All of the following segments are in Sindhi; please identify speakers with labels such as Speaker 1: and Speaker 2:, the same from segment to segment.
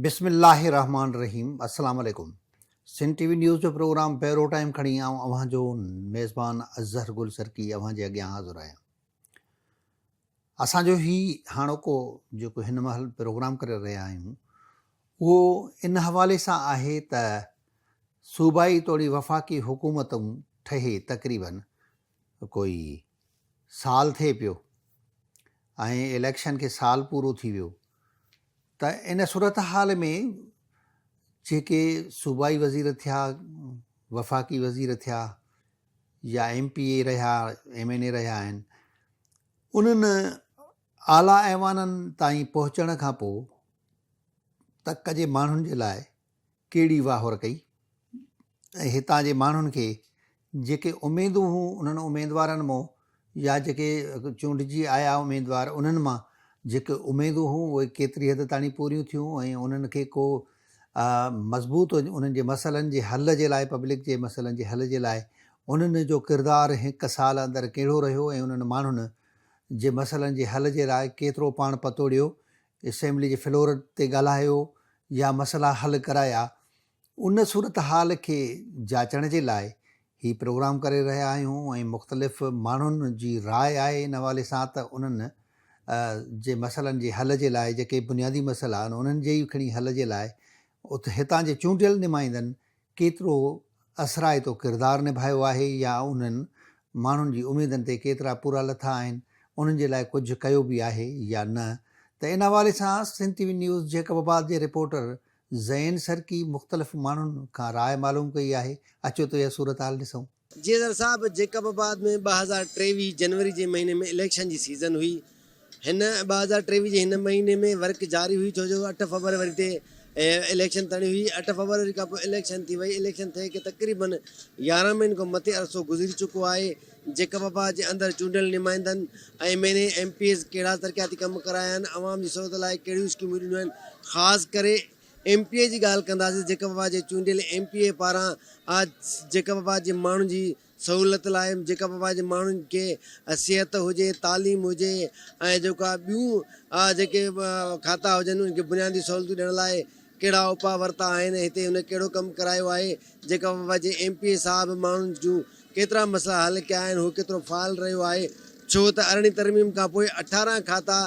Speaker 1: بسم الله الرحمٰن الرحيم السلام عليڪم سنڌ ٽي وي نيوز جو پروگرام بيرو ٽائيم کڻي آئون اوهان جو ميزبان اظهر گل سرڪي اوهان جي اڳيان حاضر آهيان اسان جو هي هاڻوڪو جيڪو هن مهل پروگرام ڪري رهيا آهيون اهو ان حوالي سان آهي ته صوبائي توڙي وفاقي حڪومتون ٺهي تقريبن ڪوئي سال ٿئي پيو ۽ اليڪشن کي سال پورو ٿي ويو ته ان صورتحال ۾ جيڪي صوبائي وزير ٿيا وفاقي وزير ٿيا يا ايم پي اي رهيا ايم اين اي رهيا آهن انهن اعليٰ ايوانن تائين پهچڻ کان پوء تڪ جي ماڻهن جي لاء ڪهڙي واهر ڪئي ۽ هتان جي ماڻهن کي جيڪي اميدون هون انهن اميدوارن مون يا جيڪي چونڊجي آيا اميدوار انهن مان جيڪي اميدون هون اهي ڪيتري حد تاڻي پوريون ٿيون ۽ انهن کي ڪو مضبوط انهن جي مسئلن جي حل جي لاء پبلڪ جي مسئلن جي حل جي لاء انهن جو ڪردار هڪ سال اندر ڪهڙو رهيو ۽ انهن ماڻهن جي مسئلن جي حل جي لاء ڪيترو پاڻ پتوڙيو اسيمبلي جي فلور تي ڳالهايو يا مسئلا حل ڪرايا ان صورتحال کي جاچڻ جي لاء هي پروگرام ڪري رهيا آهيون ۽ مختلف ماڻهن جي راء آهي ان حوالي سان ته انهن جي مسئلن جي حل جي لاء جيڪي بنيادي مسئلا آهن انهن جي ئي کڻي حل جي لاء هتان جي چونڊيل نمائندن ڪيترو اثرائتو ڪردار نڀايو آهي يا انهن ماڻهن جي اميدن تي ڪيترا پورا لٿا آهن، انهن جي لاء ڪجهه ڪيو به آهي يا نه ته ان حوالي سان Sindh T V news Jacobabad جي رپورٽر زين سرڪي مختلف ماڻهن کان راء معلوم ڪئي آهي، اچو ته اها صورتحال ڏسون.
Speaker 2: جي اظهر صاحب جيڪب آباد ۾ 2023 جنوري جي مهيني ۾ اليڪشن جي سيزن هئي هن 2023 جي هن مهيني ۾ ورڪ جاري هئي ڇو جو اٺ فبروري تي اليڪشن ٿيڻي هئي اٺ فبروري کان پوء اليڪشن ٿي وئي اليڪشن ٿئي کي تقريبن 11 مهينن کان مٿي عرصو گذري چڪو آهي جيڪب آباد جي اندر چونڊيل نمائندن ۽ M N A M P As ڪهڙا ترقياتي ڪم ڪرايا آهن عوام جي سهولت لاء ڪهڙيون اسڪيمون ڏنيون آهن خاص ڪري ايم پي اي جي ڳالهه ڪنداسين جيڪب آباد جي چونڊيل ايم پي اي پاران جيڪب آباد جي ماڻهن جي سهولت لاء جيڪب آباد جي ماڻهن کي صحت هجي تعليم هجي ۽ جيڪا ٻيون جيڪي کاتا هجن انهن کي بنيادي سهولتون ڏيڻ لاء ڪهڙا اپاء ورتا آهن هتي هن ڪهڙو ڪم ڪرايو آهي جيڪب آباد جي ايم پي اي صاحب ماڻهن جون ڪيترا مسئلا حل ڪيا آهن هو ڪيترو فعال رهيو آهي ڇو ته ارڙهين ترميم کان پوء 18 کاتا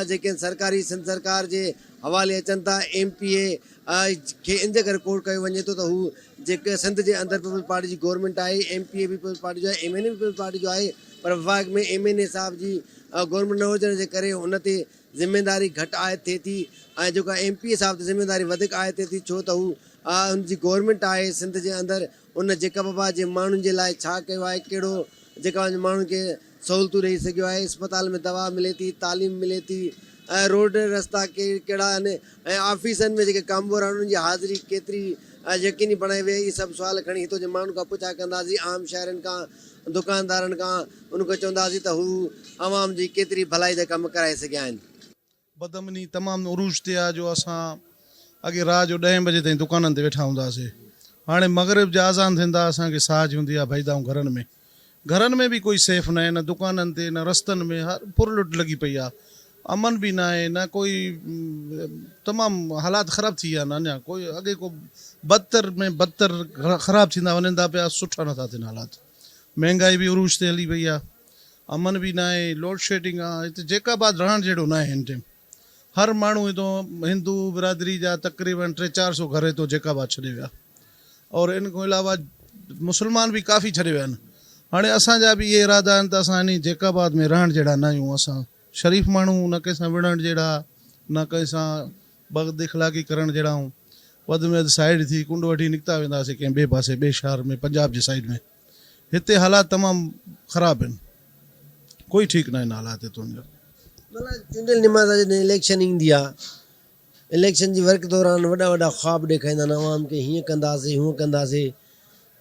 Speaker 2: جيڪي سرڪاري سنڌ سرڪار جي حوالي اچن ٿا ايم پي اي کي ان جي ڪري ڪوٽ ڪيو وڃي ٿو ته هو جيڪي سنڌ جي اندر پيپلز پارٽي جي گورنمينٽ آهي ايم پي اي به پيپلز پارٽي جو آهي ايم اين اي به پيپلز پارٽي جو آهي پر وفاق ۾ ايم اين اي صاحب جي گورنمينٽ نه هجڻ جي ڪري ان تي ذميداري گهٽ عائد ٿئي ٿي ۽ جيڪا ايم پي اي صاحب تي ذميداري وڌيڪ عائد ٿئي ٿي ڇو ته هو ان جي گورنمينٽ آهي سنڌ جي اندر ان جيڪب آباد جي ماڻهن جي لاء ڇا ڪيو آهي ڪهڙو جيڪب آباد جي ماڻهن کي سهولتون ڏئي سگهيو آهي اسپتال ۾ دوا ملي ٿي تعليم ملي ٿي ۽ روڊ رستا ڪهڙا آهن ۽ آفيسن ۾ جيڪي ڪامورا آهن انهن جي حاضري ڪيتري يقيني بڻائي وئي اهي سڀ سوال کڻي هتو جي ماڻهن کان پڇا ڪنداسين عام شهرين کان دڪاندارن کان انهن کان چونداسين ته هو عوام جي ڪيتري ڀلائي جا ڪم ڪرائي سگهيا آهن.
Speaker 3: بدامني تمام عروج تي آ جو اسان اڳي رات جو ڏهين بجي تائين دڪانن تي ويٺا هوندا هئاسي هاڻي مغرب جا اذان ٿين ٿا اسان کي ساهه جي هوندي آ ڀائي دائون گهرن ۾ گهرن ۾ به ڪوئي سيف ناهي نه دڪانن تي نه رستن ۾ هر ڦر لٽ لڳي پئي آ امن به ناهي نه ڪوئي تمام حالات خراب ٿي ويا آهن اڃا ڪوئي اڳي ڪو بدتر ۾ بدتر خراب ٿيندا وڃن ٿا پيا سٺا نٿا ٿين حالات مهنگائي به عروج تي هلي وئي آ امن به ناهي، لوڊ شيڊنگ آ، هتي جيڪب آباد رهڻ جهڙو ناهي هن ٽيم. هر ماڻهو هتو هندو برادري جا تقريبن ٽي چار سو گهر هتو جيڪب آباد ڇڏي ويا اور ان کان علاوه مسلمان به ڪافي ڇڏي ويا آهن. هاڻي اسان جا به اهي ارادا آهن ته اسان انهي جيڪب آباد ۾ رهڻ جهڙا نه آهيون اسان شريف ماڻهو نه ڪنهن سان وڙهڻ جهڙا نه ڪنهن سان بد اخلاقي ڪرڻ جهڙا آهيون وڌ ۾ وڌ سائيڊ ٿي ڪنڊ وٺي نڪتا وينداسين ڪنهن ٻئي پاسي ٻئي شهر ۾ پنجاب جي سائيڊ ۾. هتي حالات تمام خراب آهن ڪوئي ٺيڪ ناهن حالات هتون جا.
Speaker 2: معنيٰ چونڊيل نمائندا جڏهن اليڪشن ايندي آ اليڪشن جي ورڪ دوران وڏا وڏا خواب ڏيکاريندا آهن عوام کي هيئن ڪنداسي هونئن ڪنداسي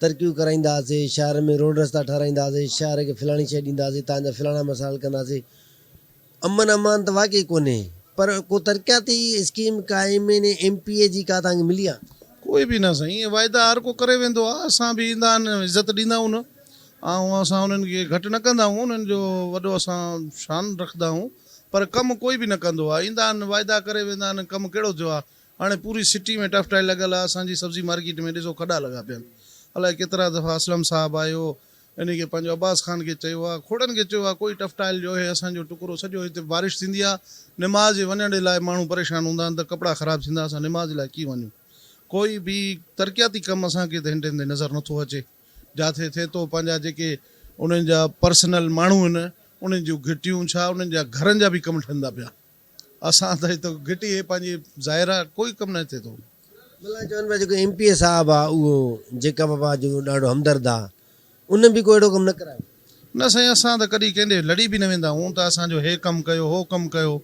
Speaker 2: ترقيون ڪرائينداسي شهر ۾ روڊ رستا ٺهرائينداسي شهر کي فلاڻي شيء ڏينداسي تان جا فلاڻا مسئلا حل ڪنداسي امن امان ته واقعي ڪونهي پر ڪو ترقياتي اسڪيم ڪا M N A M P A جي ڪا توهان کي ملي آ؟
Speaker 3: ڪوئي به نه سائين اهي واعدا هر ڪو ڪري ويندو آ اسان به ايندا آهن عزت ڏيندا آهيون ۽ اسان انهن کي گهٽ نه ڪندا آهيون انهن جو وڏو اسان شان رکندا آهيون پر ڪم ڪوئي به نه ڪندو آ ايندا آهن واعدا ڪري ويندا آهن ڪم ڪهڙو ٿيو آ. هاڻي پوري سٽي ۾ ٽف ٽائل لڳل آ اسان جي سبزي مارڪيٽ ۾ ڏسو کڏا لڳا پيا آهن الائي ڪيترا دفعا اسلم صاحب آيو انهي کي پنهنجو عباس خان کي چيو آ کوڙن کي چيو آ ڪوئي ٽف ٽائل جو هي اسان جو ٽڪرو سڄو هتي بارش ٿيندي آ نماز جي وڃڻ جي لاء ماڻهو پريشان هوندا آهن ته ڪپڙا خراب ٿيندا اسان نماز جي لاء ڪيئن وڃون ڪوئي به ترقياتي ڪم اسان کي ته هن ٽيم تي نظر نٿو اچي جاٿي ٿئي ٿو پنهنجا جيڪي انهن جا پرسنل ماڻهو آهن انهن جون گهٽيون ڇا انهن جا گهرن جا به ڪم ٺهن ٿا پيا اسان ته هت گهٽي هي پنهنجي ظاهر آ ڪوئي ڪم نه ٿئي ٿو.
Speaker 2: ملا چون پيا جيڪو ايم پي اي صاحب آ اهو جيڪب آباد جو ڏاڍو همدرد آ ان به ڪو اهڙو ڪم نه ڪرايو.
Speaker 3: نه سائين اسان ته ڪڏهن ڪنهن ڏي لڙي به نه ويندا آهيون ته اسان جو هي ڪم ڪيو هو ڪم ڪيو.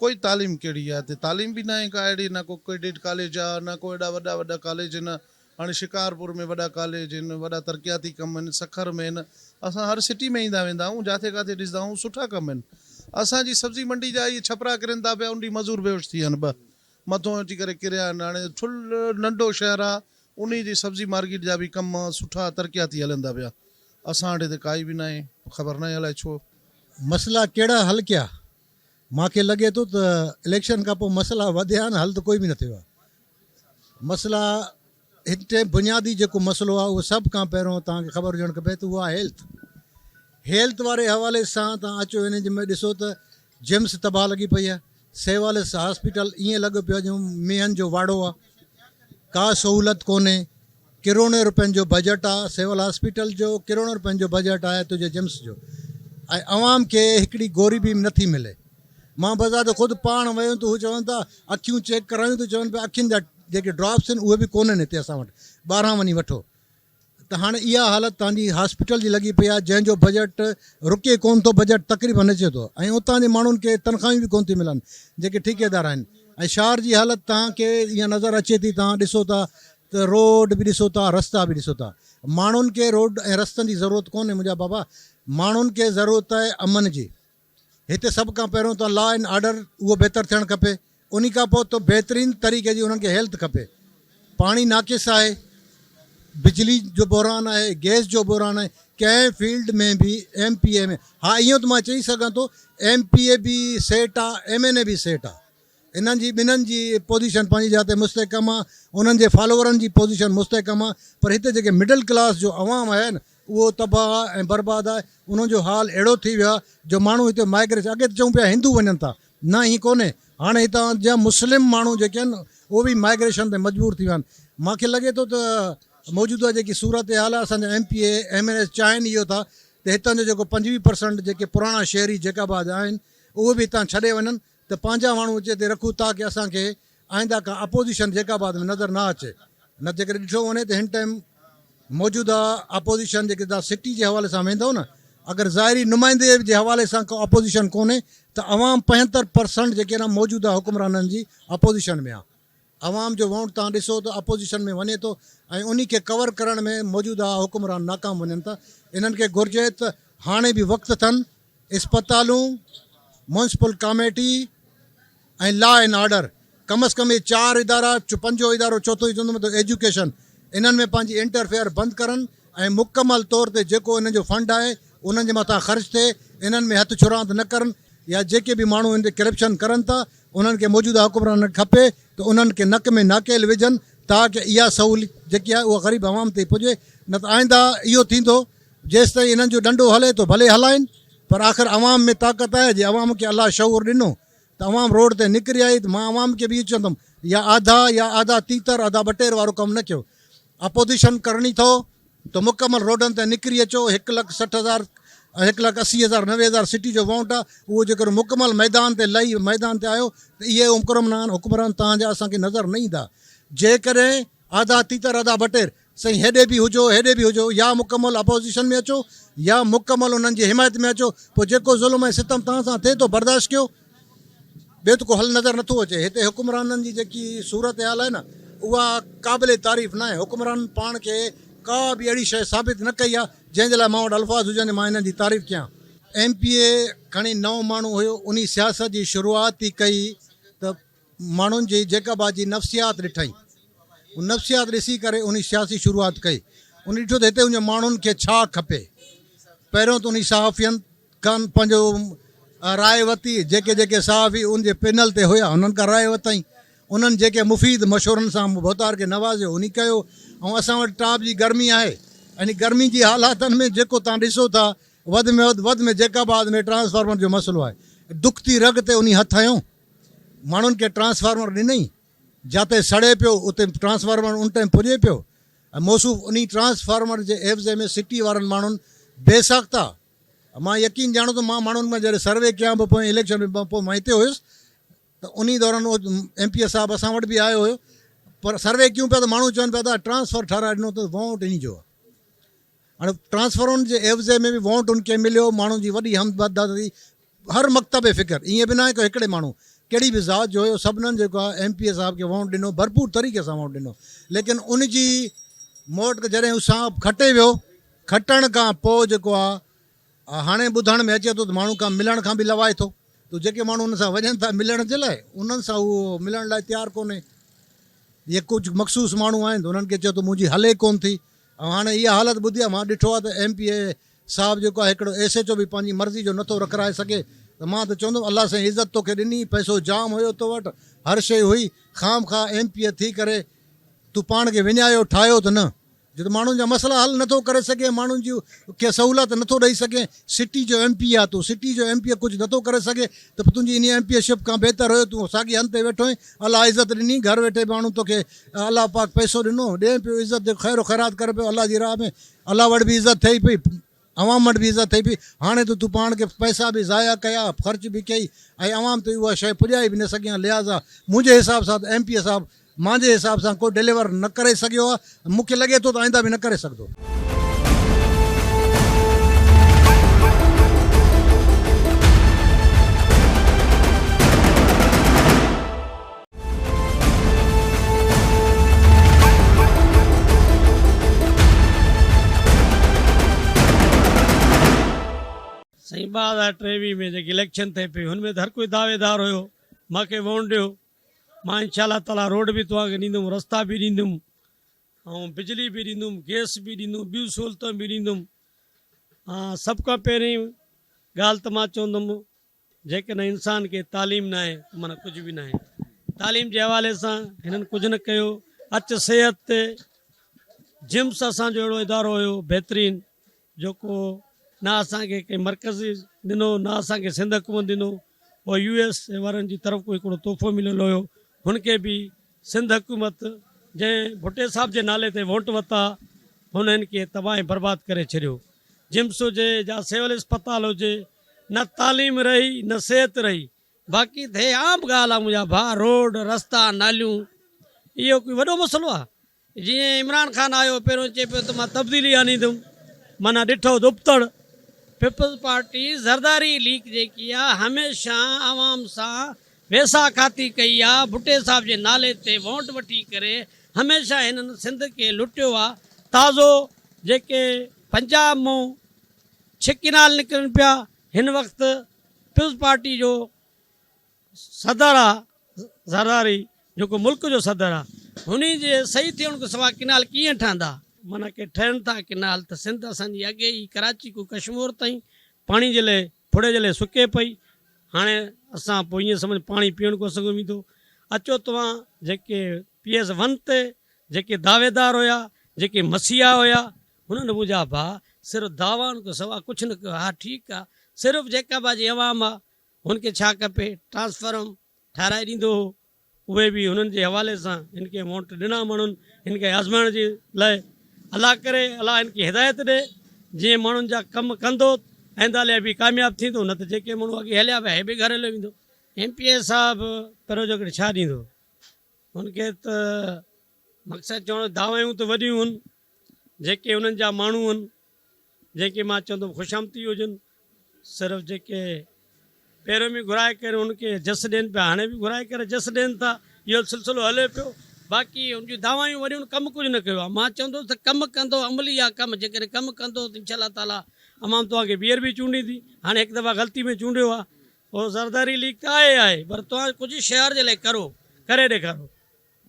Speaker 3: ڪوئي تعليم ڪهڙي آ هتي تعليم به ناهي ڪا اهڙي نه ڪو ڪيڊٽ ڪاليج آ نه ڪو ايڏا وڏا وڏا ڪاليج آهن هاڻي شڪارپور ۾ وڏا ڪاليج آهن وڏا ترقياتي ڪم آهن سکر ۾ آهن اسان هر سٽي ۾ ايندا ويندا آهيون جاٿي ڪاٿي ڏسندا آهيون سٺا ڪم آهن اسان جي سبزي منڊي جا اهي ڇپرا ڪرن ٿا پيا ان ڏينهن مزور بيهوش ٿي ويا آهن ٻه مٿو اچي ڪري ڪريا آهن هاڻي ٺل ننڍو شهر آهي انهي جي سبزي مارڪيٽ جا به ڪم سٺا ترقياتي هلن ٿا پيا اسان وٽ هتي ڪائي به ناهي خبر ناهي الائي ڇو.
Speaker 4: مسئلا ڪهڙا حل ڪيا؟ مان کي لڳي ٿو ته اليڪشن کان پوء مسئلا وڌيا آهن حل ته ڪوئي به نه ٿيو آهي. مسئلا هتي بنيادي جيڪو مسئلو آهي اهو سڀ کان پهريون توهان کي خبر هجڻ کپي ته اهو آهي هيلٿ. هيلٿ واري حوالي سان توهان اچو ان جي ۾ ڏسو ته جمس تباهه لڳي پئي آهي، سيوالس هاسپيٽل ائين لڳو پيو آهي ڄڻ مينهن جو واڙو آهي، ڪا سهولت ڪونهي، ڪروڙين روپين جو بجيٽ آ سول هاسپيٽل جو ڪروڙين روپين جو بجيٽ آهي تنهنجي جمس جو ۽ عوام کي هڪڙي گوري به نٿي ملي مان بذات خود پاڻ ويم ته هو چون ٿا اکيون چيڪ ڪرايون ته چون پيا اکين جا جيڪي ڊراپس آهن اهي به ڪونهن هتي اسان وٽ ٻاهران وڃي وٺو ته هاڻي اها حالت تنهنجي هاسپيٽل جي لڳي پئي آهي جنهن جو بجيٽ رڪي ڪون ٿو بجيٽ تقريبن اچي ٿو ۽ اتان جي ماڻهن کي تنخواهيون به ڪون ٿي ملن جيڪي ٺيڪيدار آهن ۽ شهر جي حالت توهان کي اها نظر اچي ٿي توهان ڏسو ٿا ته روڊ به ڏسو ٿا رستا به ڏسو ٿا. ماڻهن کي روڊ ۽ رستن جي ضرورت ڪونهي منهنجا بابا ماڻهن کي ضرورت آهي امن جي. هتي سڀ کان پهريون ته لا اينڊ آرڊر اهو بهتر ٿيڻ کپي انهي کان پوء ته بهترين طريقي جي انهن کي هيلٿ کپي. پاڻي ناقص آهي، بجلي جو بحران آهي، گئس جو بحران آهي ڪنهن فيلڊ ۾ به ايم پي اي ۾ ها اهو ته مان چئي سگهان ٿو ايم پي اي به سيٽ آ ايم اين اي به سيٽ آ. انهن جي ٻنهن جي پوزيشن پنهنجي جاء تي مستحڪم آ، انهن جي فالوورن جي پوزيشن مستحڪم آ، پر هتي جيڪي مڊل ڪلاس جو عوام آهي نه اهو تباهه آ ۽ برباد آهي، انهن جو حال اهڙو ٿي ويو آ جو ماڻهو هتي مائگريشن اڳي ته چئون پيا هندو وڃن ٿا نه ائين ڪونهي هاڻي هتان جا مسلم ماڻهو جيڪي آهن اهي به مائگريشن تي مجبور ٿي ويا آهن، مان کي لڳي ٿو ته موجوده جيڪي صورتحال آ اسان جا M P A M N As چاهين اهو ٿا ته هتان جو جيڪو 25 پرسنٽ جيڪي پراڻا شهري جيڪب آباد آهن اهي به هتان ڇڏي وڃن ته پنهنجا ماڻهو اچي هتي رکون تاڪه اسان کي آئنده ڪا اپوزيشن جيڪب آباد ۾ نظر نه اچي نه جيڪڏهن ڏٺو وڃي ته هن ٽائيم موجوده اپوزيشن جيڪي تان سٽي جي حوالي سان ويندو نه اگر ظاهري نمائندي جي حوالي سان ڪو اپوزيشن ڪونهي ته عوام 75 پرسنٽ جيڪي نه موجوده حڪمرانن جي اپوزيشن ۾ آ عوام جو وونٽ تان ڏسو ته اپوزيشن ۾ وڃي ٿو ۽ انهي کي ڪور ڪرڻ ۾ موجوده حڪمران ناڪام وڃن ٿا انهن کي گهرجي ته هاڻي به وقت اٿن اسپتالون، municipal committee ۽ law and order come از ڪم اهي چار ادارا پنجون ادارو چوٿون اهو چوندم ته ايجوڪيشن انهن ۾ پنهنجي انٽرفيئر بند ڪرن ۽ مڪمل طور تي جيڪو انهن جو فنڊ آهي انهن جي مٿان خرچ ٿئي انهن ۾ هٿ ڇراند نه ڪرن يا جيڪي به ماڻهو ان تي ڪرپشن ڪرن ٿا انهن کي موجوده حڪمرانن کي کپي ته انهن کي نڪ ۾ ناڪيل وجهن تاڪه اها سهولت جيڪي آهي اها غريب عوام تائين پڄي نه ته آئنده اهو ٿيندو جيستائين انهن جو ڏنڊو هلي ٿو ڀلي هلائين پر آخر عوام ۾ طاقت آهي جي عوام کي الله شعور ڏنو ته عوام روڊ تي نڪري آئي ته مان عوام کي به اهو چوندم يا آڌا يا آڌا تيتر آڌا ٻٽير وارو ڪم نه ڪيو اپوزيشن ڪرڻي اٿو ته مڪمل روڊن تي نڪري اچو هڪ لک سٺ هزار هڪ لک اسي هزار نوي هزار سٽي جو وونٽ آهي اهو جيڪر مڪمل ميدان تي لهي ميدان تي آيو ته اهي حڪمران حڪمران توهان جا اسان کي نظر نه ايندا جيڪڏهن آڌا تيتر آڌا ٻٽير سائين هيڏي به هجو هيڏي به هجو يا مڪمل اپوزيشن ۾ اچو يا مڪمل انهن جي حمايت ۾ اچو پوء جيڪو ظلم ۽ ستم توهان سان ٿئي ٿو برداشت ڪيو ٻيو ته ڪو حل نظر نٿو اچي هتي حڪمرانن جي جيڪي صورتحال آهي نه اها قابل تعريف ناهي حڪمرانن پاڻ کي ڪا به اهڙي شيء ثابت نه ڪئي آهي جنهن جي لاء مان وٽ الفاظ هجن مان انهن جي تعريف ڪيان. ايم پي اي کڻي نئون ماڻهو هيو انهي سياست جي شروعات ئي ڪئي ته ماڻهن جي جيڪب آباد جي نفسيات ڏٺائين. ان نفسيات ڏسي ڪري انهي سياسي شروعات ڪئي. ان ڏٺو ته هتي انهن ماڻهن کي ڇا کپي. پهريون ته انهي صحافين کان پنهنجو راء ورتي، جيڪي جيڪي صحافي ان جي پينل تي هيا انهن کان راء ورتائين. انهن جيڪي مفيد مشورن سان ڀوتار کي نوازيو انهي ڪيو ۽ اسان وٽ ٽاپ جي گرمي آهي ۽ گرمي جي حالاتن ۾ جيڪو توهان ڏسو ٿا وڌ ۾ وڌ وڌ ۾ جيڪب آباد ۾ ٽرانسفارمر جو مسئلو آهي دکتي رڳ تي انهي هٿ هنيو ماڻهن کي ٽرانسفارمر ڏنئي جاتي سڙي پيو اتي ٽرانسفارمر ان ٽائيم پڄي پيو ۽ موصوف انهي ٽرانسفارمر جي عيوضي ۾ سٽي وارن ماڻهن بي ساخته مان يقين ڄاڻو ته مان ماڻهن مان جڏهن سروي ڪيان پيو پوئين اليڪشن ۾ پوء مان هتي هيس ته انهي دوران اهو ايم پي اي صاحب اسان وٽ به آيو هيو پر سروي ڪيون پيا ته ماڻهو چون پيا ته ٽرانسفر ٺهرائي ڏنو ته ووٽ انهي جو آهي هاڻي ٽرانسفرن جي عيوضي ۾ به ووٽ ان کي مليو ماڻهن جي وڏي همدردي ٿي هر مڪتب فڪر ائين به ناهي ڪو هڪڙي ماڻهو ڪهڙي به ذات جو هيو سڀنن جيڪو آهي ايم پي اي صاحب کي ووٽ ڏنو ڀرپور طريقي سان ووٽ ڏنو ليڪن ان جي موٽ جڏهن هو صاحب کٽي ويو کٽڻ کان پوء جيڪو آهي هاڻي ٻڌڻ ۾ اچي ٿو ته ماڻهو کان ملڻ کان به لوائي ٿو ته جيڪي ماڻهو ان سان وڃن ٿا ملڻ جي لاء انهن سان هو ملڻ لاء تيار ڪونهي اهي ڪجهه مخصوص ماڻهو آهن انهن کي چئي ٿو منهنجي هلي ڪون ٿي ۽ هاڻي اها حالت ٻڌي آهي مان ڏٺو آهي ته ايم پي اي صاحب جيڪو آهي هڪڙو ايس ايڇ او به پنهنجي مرضي جو نٿو رکرائي سگهي ته مان ته چوندم الله سائين عزت توکي ڏني پئسو جام هيو تو وٽ هر شئي هئي خام خواه ايم پي اي ٿي ڪري تون پاڻ کي وڃايو ٺاهيو ته نه جو ته ماڻهن جا مسئلا حل نٿو ڪري سگهين ماڻهن جي کي سهولت نٿو ڏئي سگهين سٽي جو ايم پي آ تون سٽي جو ايم پي اي ڪجهه نٿو ڪري سگهي ته پوء تنهنجي انهي ايم پي اي شپ کان بهتر هيو تون ساڳي هنڌ تي ويٺو هئين الله عزت ڏني گهر ويٺي ماڻهو توکي الله پاڪ پئسو ڏنو ڏئين پيو عزت جو خير و خيرات ڪري پيو الله جي راهه ۾ الله وٽ به عزت ٿئي پئي عوام وٽ به عزت ٿئي پئي هاڻي ته تون پاڻ کي پئسا به ضايع ڪيا خرچ به ڪيئي ۽ عوام تي اها شيء پڄائي به نه سگهين لهٰذا منهنجي حساب سان ته ايم پي اي صاحب مانجي حساب سان ڪو ڊليور نه ڪري سگهيو آهي مون کي لڳي ٿو ته آئنده به نه ڪري سگهندو.
Speaker 5: سائين 2023 ۾ جيڪي اليڪشن ٿئي پئي هن ۾ ته هر ڪوئي دعويدار هيو مان کي ووٽ ڏيو مان انشاء الله تعالي روڊ به توهان کي ڏيندم رستا به ڏيندم ۽ بجلي به ڏيندم گئس به ڏيندم ٻيون سهولتون به ڏيندم سڀ کان پهرين ڳالهه ته مان چوندم جيڪڏهن انسان کي تعليم ناهي ته معنيٰ ڪجهه به ناهي. تعليم جي حوالي سان هنن ڪجهه نه ڪيو. اچ صحت تي جمس اسان جو اهڙو ادارو هيو بهترين جيڪو نه اسان کي ڪنهن مرڪز ڏنو نه اسان کي سنڌ حڪومت ڏنو. اهو يو ايس اي وارن جي طرف کان هڪڙو تحفو مليل هيو هن کي به سنڌ حڪومت جنهن ڀٽي صاحب جي نالي تي ووٽ ورتا هن هن کي تباهه ۽ برباد ڪري ڇڏيو. جمس هجي يا سول اسپتال هجي نه تعليم رهي نه صحت رهي باقي ته هي عام ڳالهه آ منهنجا ڀاء روڊ رستا ناليون اهو ڪوئي وڏو مسئلو آ جيئن عمران خان آيو پهريون چئي پيو ته مان تبديلي آنيندم معنيٰ ڏٺو ته ابتڙ پيپلز پارٽي زرداري ليگ جيڪي آ هميشه عوام سان ويساهه کاتي ڪئي آ ڀٽي صاحب جي نالي تي ووٽ وٺي ڪري هميشه هنن سنڌ کي لٽيو آ تازو جيڪي پنجاب مون ڇھ ڪينال نڪرن پيا هن وقت پيپلز پارٽي جو صدر آ زرداري جيڪو ملڪ جو صدر آ هني جي صحيح ٿيڻ کان سوا ڪينال ڪيئن ٺهندا معنيٰ ڪي ٺهن ٿا ڪينال ته سنڌ اسان جي اڳي ئي ڪراچي کان ڪشمور تائين پاڻي جي لئي ڦڙي جي لئي سڪي پئي هاڻي اسان پوء ائين سمجھ پاڻي پيئڻ کان اسان کان ويندو اچو توهان جيڪي پي ايس ون تي جيڪي دعويدار هيا جيڪي مسيحا هيا هنن منهنجا ڀاء صرف دعوائن کان سوا ڪجهه نه ڪيو ها ٺيڪ آ صرف جيڪب آ جي عوام آ هن کي ڇا کپي ٽرانسفارم ٺهرائي ڏيندو هو اهي به هنن جي حوالي سان هن کي ووٽ ڏنا ماڻهن هن کي آزمائڻ جي لاء الله ڪري الله هن کي هدايت ڏي جيئن ماڻهن جا ڪم ڪندو آئنده لاء به ڪامياب ٿيندو نه ته جيڪي ماڻهو اڳي هليا ويا هي به گهر هليو ويندو. ايم پي اي صاحب پروجيڪٽ ڇا ڏيندو هن کي ته مقصد چوڻ دعوائون ته وڏيون هن جيڪي انهن جا ماڻهو هن جنهن کي مان چوندم خوشامتي هجن صرف جيڪي پهريون به گهرائي ڪري ان کي جس ڏين پيا هاڻي به گهرائي ڪري جس ڏين ٿا اهو سلسلو هلي پيو باقي ان جون دعوائون وڏيون ڪم ڪجهه نه ڪيو آهي مان چوندس ته ڪم ڪندو عملي آهي ڪم جيڪڏهن ڪم ڪندو ته انشاء الله تعالي عوام توهان کي ٻيهر به چونڊيندي هاڻي هڪ دفعا غلطي ۾ چونڊيو آهي اهو زرداري ليگ ته آهي آهي پر توهان ڪجهه شهر جي لاء ڪرو ڪري ڏيکارو.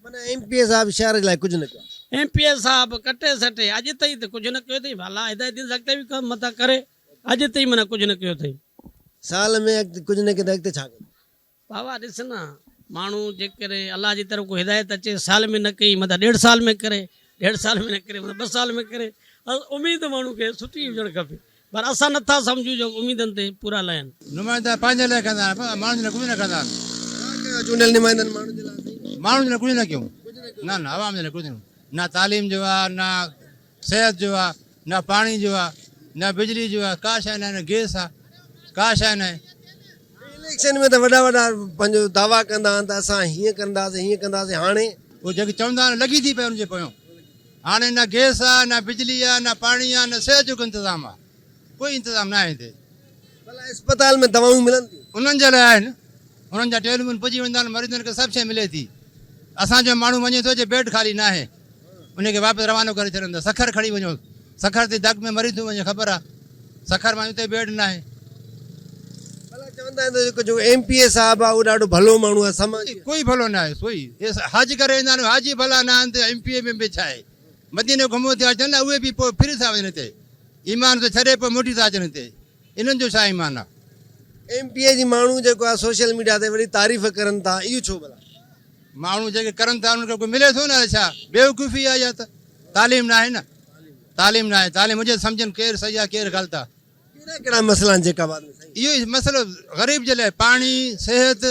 Speaker 2: معنيٰ ايم پي اي صاحب شهر جي لاء ڪجهه نه ڪيو.
Speaker 5: ايم پي اي صاحب ڪٽي سٽي اڄ تائين ته ڪجهه نه ڪيو اٿئي ڀلا هدايت ڏيندس اڳتي به ڪم متان ڪري اڄ تائين معنيٰ ڪجهه نه ڪيو اٿئي.
Speaker 2: سال ۾ اڳتي ڪجهه نه ڪيو ته اڳتي ڇا ڪندو.
Speaker 5: بابا ڏس نه ماڻهو جيڪڏهن الله جي طرف ڪو هدايت اچي سال ۾ نه ڪئي متان ڏيڍ سال ۾ ڪري ڏيڍ سال ۾ نه ڪري متان ٻه سال ۾ ڪري اميد ماڻهو کي سٺي هجڻ کپي پر اسان نه ٿا سمجهون جو اميدن تي پورا لهن.
Speaker 6: نمائندا پنهنجي لاء ڪندا آهن پر ماڻهن جي لاء ڪجهه نه ڪندا آهن.
Speaker 2: ڇا ڪيو چونڊيل نمائندن ماڻهن جي لاء سائين؟
Speaker 6: ماڻهن جي لاء ڪجهه نه ڪيو نه نه عوام جي لاء ڪجهه نه نه تعليم جو آهي نه صحت جو آ نه پاڻي جو آ نه بجلي جو آ ڪا شيء ناهي نه گيس آ ڪا شيء ناهي.
Speaker 2: اليڪشن ۾ ته وڏا وڏا پنهنجو دعويٰ ڪندا آهن ته اسان هيئن ڪنداسين هيئن ڪنداسين هاڻي.
Speaker 6: اهو جيڪي چوندا آهن لڳي ٿي پئي ان جي پويان هاڻي نه گيس آ نه بجلي آ نه پاڻي آ نه صحت جو ڪو انتظام آ ڪوئي انتظام ناهي هتي.
Speaker 2: ڀلا اسپتال ۾ دوائون ملن ٿيون؟
Speaker 6: انهن جي لاء آهن انهن جا ٽيليفون پڄي ويندا آهن مريضن کي سڀ شيء ملي ٿي اسان جو ماڻهو وڃي ٿو جي بيڊ خالي ناهي ان کي واپس روانو ڪري ڇڏن ٿا سکر کڻي وڃو سکر تي دڳ ۾ مري ٿو وڃي خبر آ سکر مان اتي بيڊ ناهي.
Speaker 2: ڀلا چوندا آهن ته جيڪو جيڪو ايم پي اي صاحب آ اهو ڏاڍو ڀلو ماڻهو آ سماجي.
Speaker 6: ڪوئي ڀلو ناهي سوئي حج ڪري ايندا آهن حاجي ڀلا نه آهن ته ايم پي اي ۾ به ڇا آهي مديني گهمو ٿي اچن نه اهي به پوء ڦري ٿا وڃن هتي ايمان ته ڇڏي پوء موٽي ٿا اچن هتي انهن جو ڇا ايمان آ.
Speaker 2: ايم پي اي جي ماڻهو جيڪو آ سوشل ميڊيا تي وڏي تعريف ڪرن ٿا اهو ڇو ڀلا.
Speaker 6: ماڻهو جيڪي ڪرن ٿا انهن کي ڪو ملي ٿو نه ڇا بيوقوفي آ اها ته تعليم ناهي نه تعليم ناهي تعليم هجي ته سمجهن ڪير صحيح آ ڪير غلط آ.
Speaker 2: ڪهڙا ڪهڙا مسئلا آهن جيڪب آباد ۾ سائين.
Speaker 6: اهو ئي مسئلو غريب جي لاء پاڻي صحت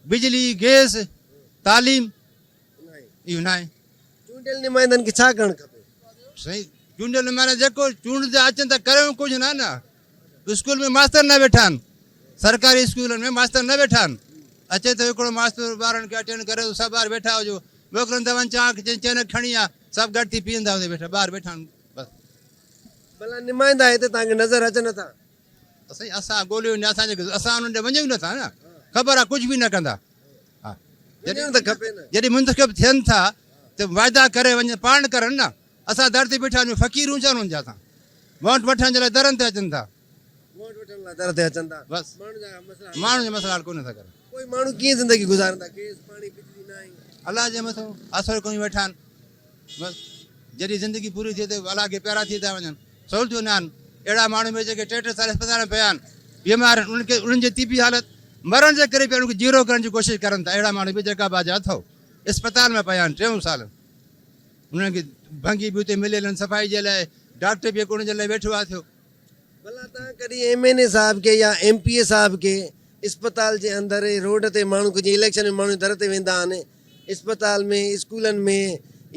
Speaker 6: بجلي گيس تعليم اهو ناهي.
Speaker 2: چونڊيل نمائندن کي ڇا ڪرڻ کپي؟
Speaker 6: سائين چونڊيل نمائندا جيڪو چونڊجا اچن ته ڪريون ڪجهه نه نه اسڪول ۾ ماستر نه ويٺا آهن سرڪاري اسڪولن ۾ ماستر نه ويٺا آهن اچي ٿو هڪڙو ماستر ٻارن کي اٽينڊ ڪري ٿو سڀ ٻار ويٺا هجو موڪلن ٿا وڃ چانهه چينڪ کڻي آ سڀ گڏ ٿي پيئن ٿا اتي ويٺا ٻار ويٺا آهن بس.
Speaker 2: ڀلا نمائندا هتي توهان کي نظر اچن ٿا؟
Speaker 6: سائين اسان ڳوليو نه اسان جي اسان انهن ڏي وڃون ئي نه ٿا نه خبر آ ڪجهه به نه ڪندا ها
Speaker 2: وڃڻ ته کپي نه.
Speaker 6: جڏهن منتخب ٿين ٿا ته وعدا ڪري وڃن پاڻ ڪرن نه اسان در تي بيٺا آهيون فقير هون ڇا انهن جا اسان ووٽ وٺڻ جي لاء درن تي اچن ٿا.
Speaker 2: ووٽ وٺڻ لاء در تي اچن ٿا.
Speaker 6: بس ماڻهن جا مسئلا ماڻهن جا مسئلا حل ڪونه ٿا ڪرن.
Speaker 2: پوء ماڻهو ڪيئن زندگي گذارن ٿا گيس پاڻي بجلي ناهي.
Speaker 6: الله جي مٿو آسرو ڪيون ويٺا آهن بس جڏهن زندگي پوري ٿئي ته الله کي پيارا ٿي ٿا وڃن سهولتون نه آهن اهڙا ماڻهو به جيڪي ٽي ٽي سال اسپتال ۾ پيا آهن بيمار آهن انهن کي انهن جي طبي حالت مرڻ جي قريب انهن کي جيئرو ڪرڻ جي ڪوشش ڪرن ٿا اهڙا ماڻهو به جيڪا باجا اٿو اسپتال ۾ پيا آهن ٽيون سال انهن کي ڀنگي به اتي مليل آهن صفائي جي لاء ڊاڪٽر به هڪ انهن جي لاء ويٺو آهي ٿيو.
Speaker 2: ڀلا توهان ڪڏهن ايم اين اي صاحب کي يا ايم پي اي صاحب کي اسپتال جي اندر روڊ تي ماڻهو کي جيئن اليڪشن ۾ ماڻهو در تي ويندا آهن اسپتال ۾ اسڪولن ۾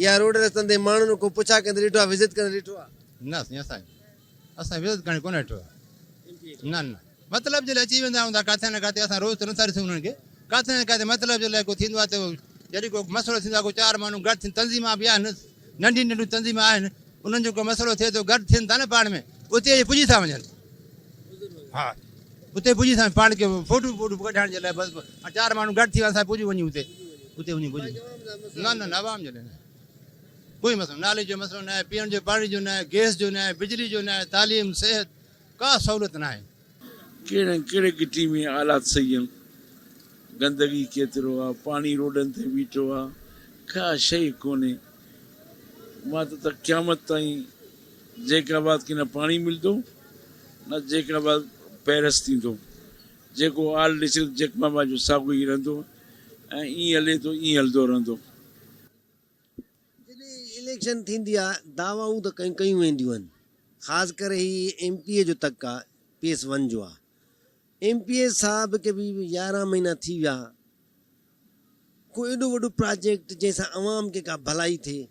Speaker 2: يا روڊ رستن تي ماڻهن کان پڇا ڪندي ڏٺو آهي وزٽ ڪندي ڏٺو آهي.
Speaker 6: نه سائين اسان اسان وزٽ ڪرڻ ڪونه ڏٺو آهي نه نه مطلب جي لاء اچي ويندا هوندا ڪاٿي نه ڪاٿي اسان روز ته نٿا ڏسون انهن کي ڪاٿي نه ڪاٿي مطلب جي لاء ڪو ٿيندو آهي ته جڏهن ڪو مسئلو ٿيندو آهي ڪو چار ماڻهو گڏ ٿين تنظيمان به آهن ننڍيون ننڍيون تنظيمان آهن انهن جو ڪو مسئلو ٿئي ٿو گڏ ٿين ٿا نه پاڻ ۾ اتي اچي پڄي ٿا وڃن ها اتي پڄي ٿا پاڻ کي فوٽو فوٽو ڪڍائڻ جي لاء بس چار ماڻهو گڏ ٿي ويا اسان پڄي وڃون اتي اتي وڃي پڄي نه نه عوام جي لاء نه ڪوئي مسئلو نالي جو مسئلو نه آهي پيئڻ جو پاڻي جو نه آهي گئس جو نه آهي بجلي جو نه آهي تعليم صحت ڪا سهولت نه آهي.
Speaker 7: ڪهڙي ڪهڙي گهٽي ۾ حالات صحيح آهن گندگي ڪيترو آ پاڻي روڊن تي بيٺو آ ڪا شئي ڪونهي مان ته ته قيامت تائين جيڪب آباد کي نه پاڻي ملندو نه جيڪب آباد پيرس ٿيندو جيڪو آل ڊسٽرڪٽ جيڪب آباد جو ساڳيو ئي رهندو ۽ ائين هلي ٿو ائين هلندو رهندو.
Speaker 2: جڏهن اليڪشن ٿيندي آ دعوائون ته ڪيون ڪيون وينديون آهن خاص ڪري هي ايم پي اي جو تڪ آ پي ايس ون جو آ ايم پي اي صاحب کي به 11 مهينا ٿي ويا ڪو ايڏو وڏو پراجيڪٽ جنهن سان عوام کي ڪا ڀلائي ٿئي.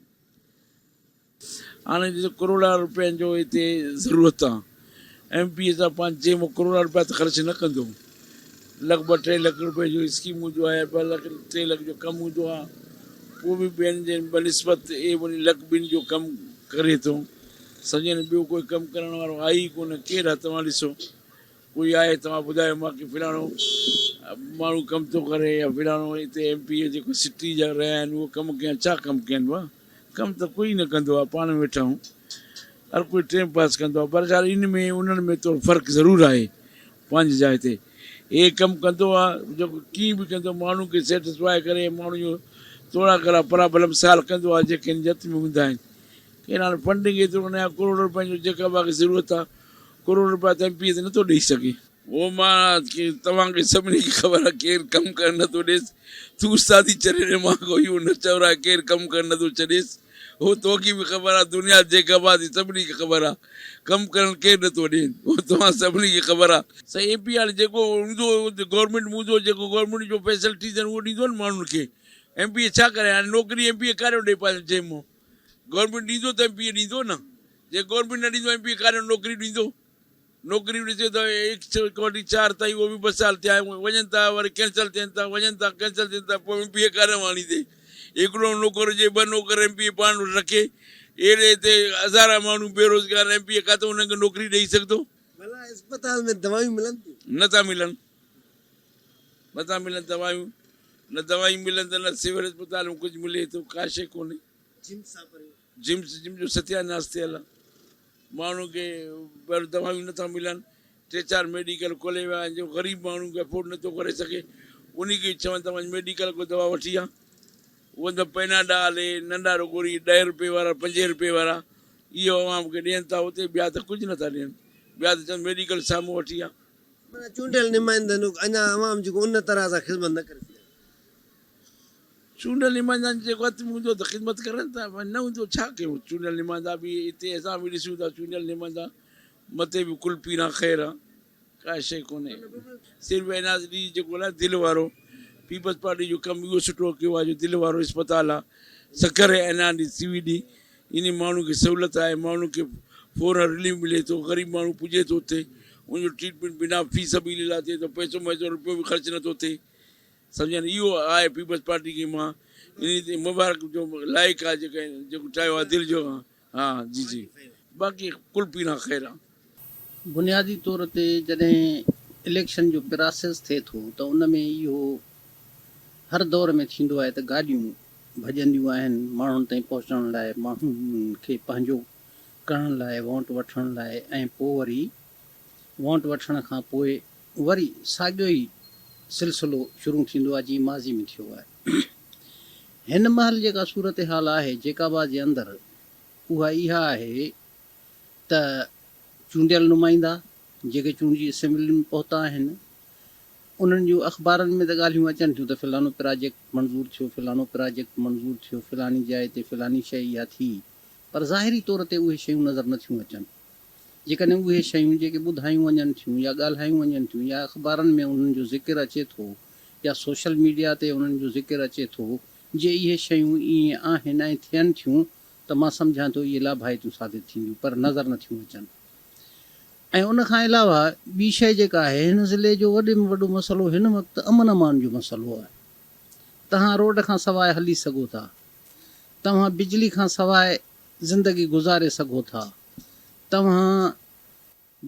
Speaker 7: هاڻي ڏسو ڪروڙها روپين جو هتي ضرورت آ ايم پي اي صاحب پنهنجي جيب مان ڪروڙها روپيا ته خرچ نه ڪندو لڳ ڀڳ ٽي لک روپين جو اسڪيم هوندو آهي ٻه لک ٽي لک جو ڪم هوندو آ پوء به ٻين جي بنسبت اي وڃي لک ٻن جو ڪم ڪري ٿو سمجهي نه ٻيو ڪوئي ڪم ڪرڻ وارو آهي ئي ڪونه ڪير آ توهان ڏسو ڪوئي آهي توهان ٻڌايو مان کي فلاڻو ماڻهو ڪم ٿو ڪري يا فلاڻو هتي ايم پي اي جيڪو سٽي جا رهيا آهن اهو ڪم ڪيان ڇا ڪم ڪين وا ڪم ته ڪوئي نه ڪندو آهي پاڻ ۾ ويٺا آهيون هر ڪوئي ٽيم پاس ڪندو آهي پر خيال ان ۾ انهن ۾ ٿورو فرق ضرور آهي پنهنجي جاء تي هي ڪم ڪندو آهي جيڪو ڪيئن به ڪندو ماڻهو کي سيٽسفائي ڪري ماڻهو جو ٿورا گهڻا پرابلم سالو ڪندو آهي جيڪي هن جت ۾ هوندا آهن ڪي هاڻي فنڊنگ ايترو نه آهي ڪروڙ روپين جو جيڪا باقي ضرورت آهي ڪروڙ روپيا ته ايم پي اي ته نٿو ڏئي سگهي. هو مان توهان کي سڀني کي خبر آهي ڪير ڪم ڪرڻ نٿو ڏيس. تون استادي ڇڏي ڏي مان ڪو اهو نه چورائي ڪير ڪم ڪرڻ نٿو ڇڏيس. هو توکي به خبر آهي دنيا جيڪب آ ٿي سڀني کي خبر آهي ڪم ڪرڻ ڪير نٿو ڏين اهو توهان سڀني کي خبر آهي. سائين اي پي هاڻي جيڪو هوندو گورنمينٽ ۾ هوندو جيڪو گورنمينٽ جو فيسلٽيز آهن اهو ڏيندو نه ماڻهن کي ايم پي اي ڇا ڪري هاڻي نوڪري ايم پي اي ڪاريو ڏي پنهنجو جنهن مون گورنمينٽ ڏيندو ته ايم پي اي ڏيندو نه جي گورنمينٽ نه ڏيندو ايم پي اي ڪاريو نوڪري ڏيندو. نوڪري به ڏسي ته هڪ کان وٺي چار تائين اهو به ٻه سال ٿيا وڃن ٿا وري ڪينسل ٿين ٿا وڃن ٿا ڪينسل ٿين ٿا پوء ايم پي اي ڪاري آڻيندي هڪڙو نوڪر هجي ٻه نوڪر ايم پي اي پاڻ وٽ رکي اهڙي هتي هزارا ماڻهو بيروزگار ايم پي اي ڪاٿو انهن کي نوڪري ڏئي سگهندو.
Speaker 2: ڀلا اسپتال ۾ دوائيون ملن ٿيون؟
Speaker 7: نه ٿا ملن نه ٿا ملن دوائيون نه دوائيون ملن ته نه سول اسپتال ۾ ڪجهه ملي ٿو ڪا شيء ڪونهي.
Speaker 2: جمس سان پريو.
Speaker 7: جمس جم جو ستياناس ٿيل آ ماڻهن کي پر دوائيون نٿا ملن ٽي چار ميڊيڪل کولي ويا آهن جو غريب ماڻهو کي افورڊ نٿو ڪري سگهي انهي کي چون ٿا وڃ ميڊيڪل ڪو دوا وٺي آ اهو ته پيناڊال اهي ننڍا رڳو اهي ڏهه روپئي وارا پنجين روپئي وارا اهو عوام کي ڏين ٿا اتي ٻيا ته ڪجهه نٿا ڏين ٻيا ته چون ميڊيڪل سامهون وٺي آ.
Speaker 2: معنيٰ چونڊيل نمائندن اڃا عوام جي ڪو ان طرح سان خدمت نه ڪري سگهيا.
Speaker 7: چونڊيل نمائندن جي جيڪو هٿ ۾ هوندو ته خدمت ڪرن ٿا پر نه هوندو ڇا ڪيون چونڊيل نمائندا به هتي اسان به ڏسون ٿا چونڊيل نمائندا مٿي به ڪل پيران خير آ ڪا شيء ڪونهي صرف اين آر ڊي جيڪو آ دل وارو پيپلز پارٽي جو ڪم اهو سٺو ڪيو آ جو دل وارو اسپتال آ Sukkur N R D C V D انهي ماڻهو کي سهولت آهي ماڻهو کي فورا رليف ملي ٿو غريب ماڻهو پڄي ٿو اتي ان جو ٽريٽمينٽ بنا في سبيل الله ٿئي ٿو پئسو مئسو روپيو به خرچ نٿو ٿئي سمجهن اهو آهي پيپلز پارٽي کي مان انهي تي مبارڪ جو لائق آهي جيڪو جيڪو ٺاهيو آهي دل جو ها جي جي باقي ڪل پيران خير آ.
Speaker 8: بنيادي طور تي جڏهن اليڪشن جو پراسيس ٿئي ٿو ته ان ۾ اهو هر دور ۾ ٿيندو آهي ته گاڏيون ڀڄنديون آهن ماڻهن تائين پهچڻ لاء ماڻهن کي پنهنجو ڪرڻ لاء وونٽ وٺڻ لاء ۽ پوء وري وونٽ وٺڻ کان پوء وري ساڳيو ئي سلسلو شروع ٿيندو آهي جيئن ماضي ۾ ٿيو آهي. هن مهل جيڪا صورتحال آهي جيڪب آباد جي اندر اها اها آهي ته چونڊيل نمائندا جيڪي چونڊجي اسيمبلين ۾ پهتا آهن انهن جون اخبارن ۾ ته ڳالهيون اچن ٿيون ته فلانو پراجيڪٽ منظور ٿيو فلانو پراجيڪٽ منظور ٿيو فلاني جاء تي فلاني شيء اها ٿي پر ظاهري طور تي اهي شيون نظر نٿيون اچن. جيڪڏهن اهي شيون جيڪي ٻڌايون وڃن ٿيون يا ڳالهايون وڃن ٿيون يا اخبارن ۾ انهن جو ذڪر اچي ٿو يا سوشل ميڊيا تي انهن جو ذڪر اچي ٿو، جي اهي شيون ائين آهن ۽ ٿين ٿيون ته مان سمجهان ٿو اهي لاڀائتيون ثابت ٿينديون پر نظر نه ٿيون اچن. ۽ ان کان علاوه ٻي شيء جيڪا آهي هن ضلعي جو وڏي ۾ وڏو مسئلو هن وقت امن امان جو مسئلو آهي. توهان روڊ کان سواء هلي سگهو ٿا. توهان بجلي کان سواء زندگي گذاري سگهو ٿا. توهان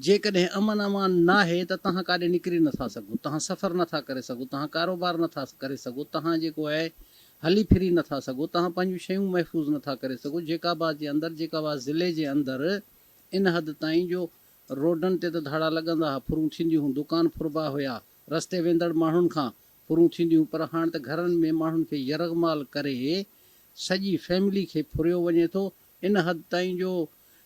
Speaker 8: جيڪڏهن امن امان ناهي ته توهان ڪاڏي نڪري نٿا سگهو، توهان سفر نٿا ڪري سگهو، توهان ڪاروبار نٿا ڪري سگهو، توهان جيڪو آهي هلي ڦري نٿا سگهو، توهان پنهنجون شيون محفوظ نٿا ڪري سگهو، جيڪب آباد جي اندر، جيڪب آباد ضلعي جي اندر ان حد تائين جو روڊن تي ته ڌاڙا لڳندا ها، ڦرون ٿينديون هيون، دڪان ڦربا هيا، رستي ويندڙ ماڻهن کان ڦرون ٿينديون پر هاڻ ته گهرن ۾ ماڻهن کي يرغمال ڪري سڄي فيملي کي ڦريو وڃي ٿو، ان حد تائين جو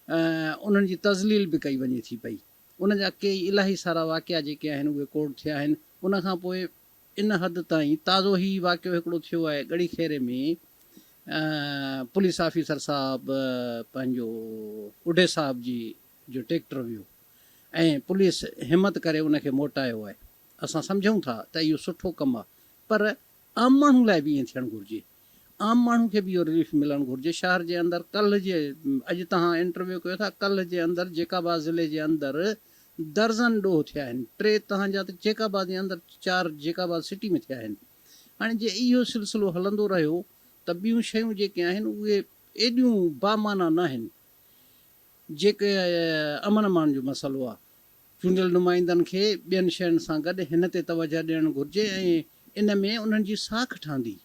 Speaker 8: انهن جي تذليل به ڪئي وڃي ٿي پئي. ان جا ڪيئي الاهي سارا واقعا جيڪي آهن اهي ڪورٽ ٿيا آهن. ان کان پوء ان حد تائين تازو هي واقعو هڪڙو ٿيو آهي ڳڙهي خيري ۾ پوليس آفيسر صاحب پنهنجو اڍي صاحب جي جو ٽيڪٽر ويو ۽ پوليس همت ڪري ان کي موٽايو آهي. اسان سمجهون ٿا ته اهو سٺو ڪم آهي پر عام ماڻهو لاء به ائين ٿيڻ گهرجي. عام ماڻهو کي به اهو رليف ملڻ گهرجي. شهر جي اندر ڪلهه جي اڄ توهان انٽرويو ڪيو ٿا ڪلهه جي اندر جيڪب آباد ضلعي جي اندر درزن ڏوهه ٿيا آهن. ٽي توهان جا ته جيڪب آباد جي اندر چار جيڪب آباد سٽي ۾ ٿيا آهن. هاڻي جي اهو سلسلو هلندو رهيو ته ٻيون شيون جيڪي آهن اهي ايڏيون بامعنيٰ ناهن. جيڪي امن امان جو مسئلو آهي. چونڊيل نمائندن کي ٻين شين سان گڏ هن تي توجهه ڏيڻ گهرجي ۽ ان ۾ انهن جي ساک ٺهندي.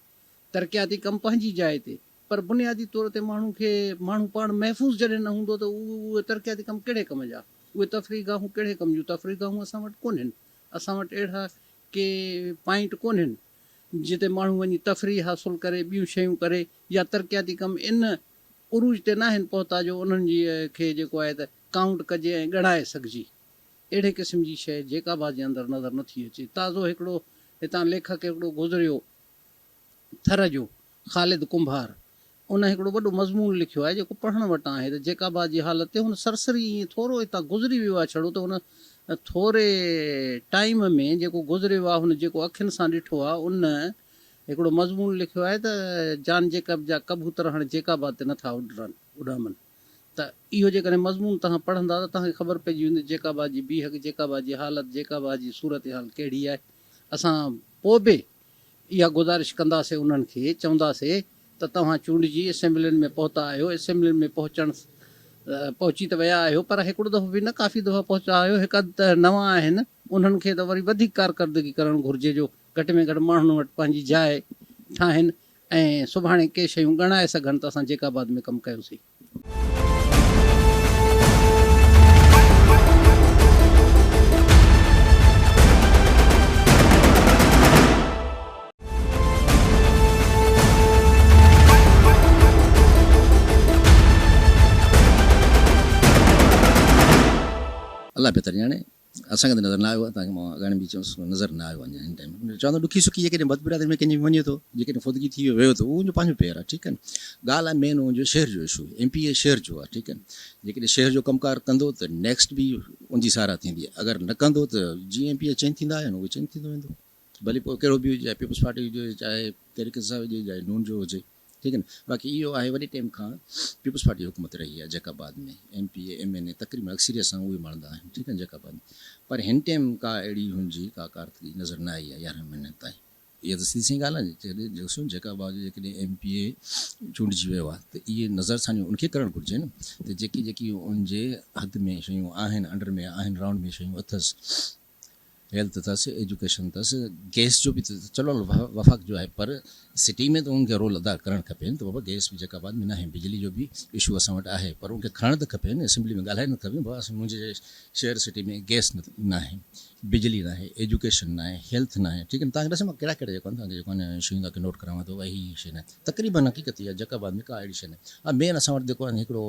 Speaker 8: ترقياتي ڪم پنهنجي جاء تي پر بنيادي طور تي ماڻهو کي ماڻهو پاڻ محفوظ جڏهن نه هوندو ته اهي ترقياتي ڪم ڪهڙي ڪم جا؟ اهي تفريح گاهون ڪهڙي ڪم جون؟ تفريح گاهون اسان وٽ ڪونهن. اسان وٽ اهڙا ڪي پوائنٽ ڪونهن جتي ماڻهو وڃي تفريح حاصل ڪري ٻيون شيون ڪري يا ترقياتي ڪم ان عروج تي ناهن پهتا جو انهن جي کي جيڪو آهي ته ڪائونٽ ڪجي ۽ ڳڻائي سگهجي. اهڙي قسم جي شيء جيڪب آباد جي اندر نظر نٿي اچي. تازو هڪڙو هتان ليکڪ هڪڙو گذريو ٿر جو خالد ڪنڀار ان هڪڙو وڏو مضمون لکيو آهي جيڪو پڙهڻ وٽان آهي ته جيڪب آباد جي حالت تي هن سرسري ائين ٿورو هتان گذري ويو آهي ڇڙو ته ان ٿوري ٽائيم ۾ جيڪو گذريو آهي هن جيڪو اکين سان ڏٺو آهي ان هڪڙو مضمون لکيو آهي ته جان جيڪب جا ڪبوتر هاڻي جيڪب آباد تي نٿا اڏرن اڏامن. ته اهو جيڪڏهن مضمون توهان پڙهندا ته توهان کي خبر پئجي ويندي جيڪب آباد جي بيهڪ، جيڪب آباد جي حالت، جيڪب آباد جي صورتحال ڪهڙي آهي. اسان پوء به اها گذارش ڪنداسين انهن کي چونداسين ته توهان چونڊجي اسيمبلين ۾ پهتا آهيو، اسيمبلين ۾ پهچڻ پهچي ته ويا آهيو پر هڪڙو دفعو به نه ڪافي دفعا پهتا آهيو، هڪ اڌ ته نوان آهن انهن کي ته وري وڌيڪ ڪارڪردگي ڪرڻ گهرجي جو گهٽ ۾ گهٽ ماڻهن وٽ پنهنجي جاء ٺاهين ۽ سڀاڻي ڪي شيون ڳڻائي سگهن ته اسان جيڪب آباد ۾ ڪم ڪيوسين.
Speaker 9: الله بهتر ڄاڻي. اسان کي ته نظر نه آيو آهي تان کي مان اڳاڻي به چيو نظر نه آيو اڃا هن ٽائيم چوان ٿو ڏکي سکي جيڪڏهن بد برادري ۾ ڪنهن جي به وڃي ٿو جيڪڏهن فوتگي ٿي ويو ته اهو ان جو پنهنجو پير آهي ٺيڪ آهي ڳالهه آهي مين ان جو شهر جو اشو ايم پي اي شهر جو آهي ٺيڪ آهي جيڪڏهن شهر جو ڪم ڪار ڪندو ته نيڪسٽ به ان جي ساراهه ٿيندي اگر نه ڪندو ته جيئن ايم پي اي چينج ٿيندا آهن اهو چينج ٿيندو ويندو ڀلي پوء ڪهڙو به هجي چاهي پيپلز پارٽي هجي چاهي تحريڪ انصاف هجي چاهي نون جو هجي ٺيڪ آهي نه باقي اهو آهي وڏي ٽيم کان پيپلز پارٽي جي حڪومت رهي آهي جيڪب آباد ۾ M P A M N A تقريبن اڪثريت سان اهي ماڻندا آهن ٺيڪ آهي جيڪب آباد ۾ پر هن ٽيم ڪا اهڙي هن جي ڪا ڪارڪردگي نظر نه آئي آهي يارهن مهينن تائين اها ته سڌي سئين ڳالهه آهي جيڪڏهن ڏسو جيڪب آباد جو جيڪڏهن ايم پي اي چونڊجي ويو آهي ته اهي نظر ثاني ان کي ڪرڻ گهرجي نه ته جيڪي جيڪي ان جي حد ۾ شيون آهن انڊر ۾ آهن رائونڊ ۾ شيون اٿس هيلٿ اٿس، ايجوڪيشن اٿس، گئس جو به چلو وفاق جو آهي پر سٽي ۾ ته ان کي رول ادا ڪرڻ کپي نه ته بابا گئس به جيڪب آباد ۾ ناهي بجلي جو به اشو اسان وٽ آهي پر ان کي کڻڻ ته کپي نه اسيمبلي ۾ ڳالهائڻ ته کپي بابا منهنجي شهر سٽي ۾ گئس ناهي بجلي ناهي ايجوڪيشن ناهي هيلٿ ناهي ٺيڪ آهي تهان کي ڏسان مان ڪهڙا ڪهڙا جيڪو آهن تهان کي جيڪو آهن شيون تهان کي نوٽ ڪراوان ٿو هي هي شي ناهي تقريبن حقيقت اها جيڪب آباد ۾ ڪا اهڙي شي ناهي ها مين اسان وٽ جيڪو آهي هڪڙو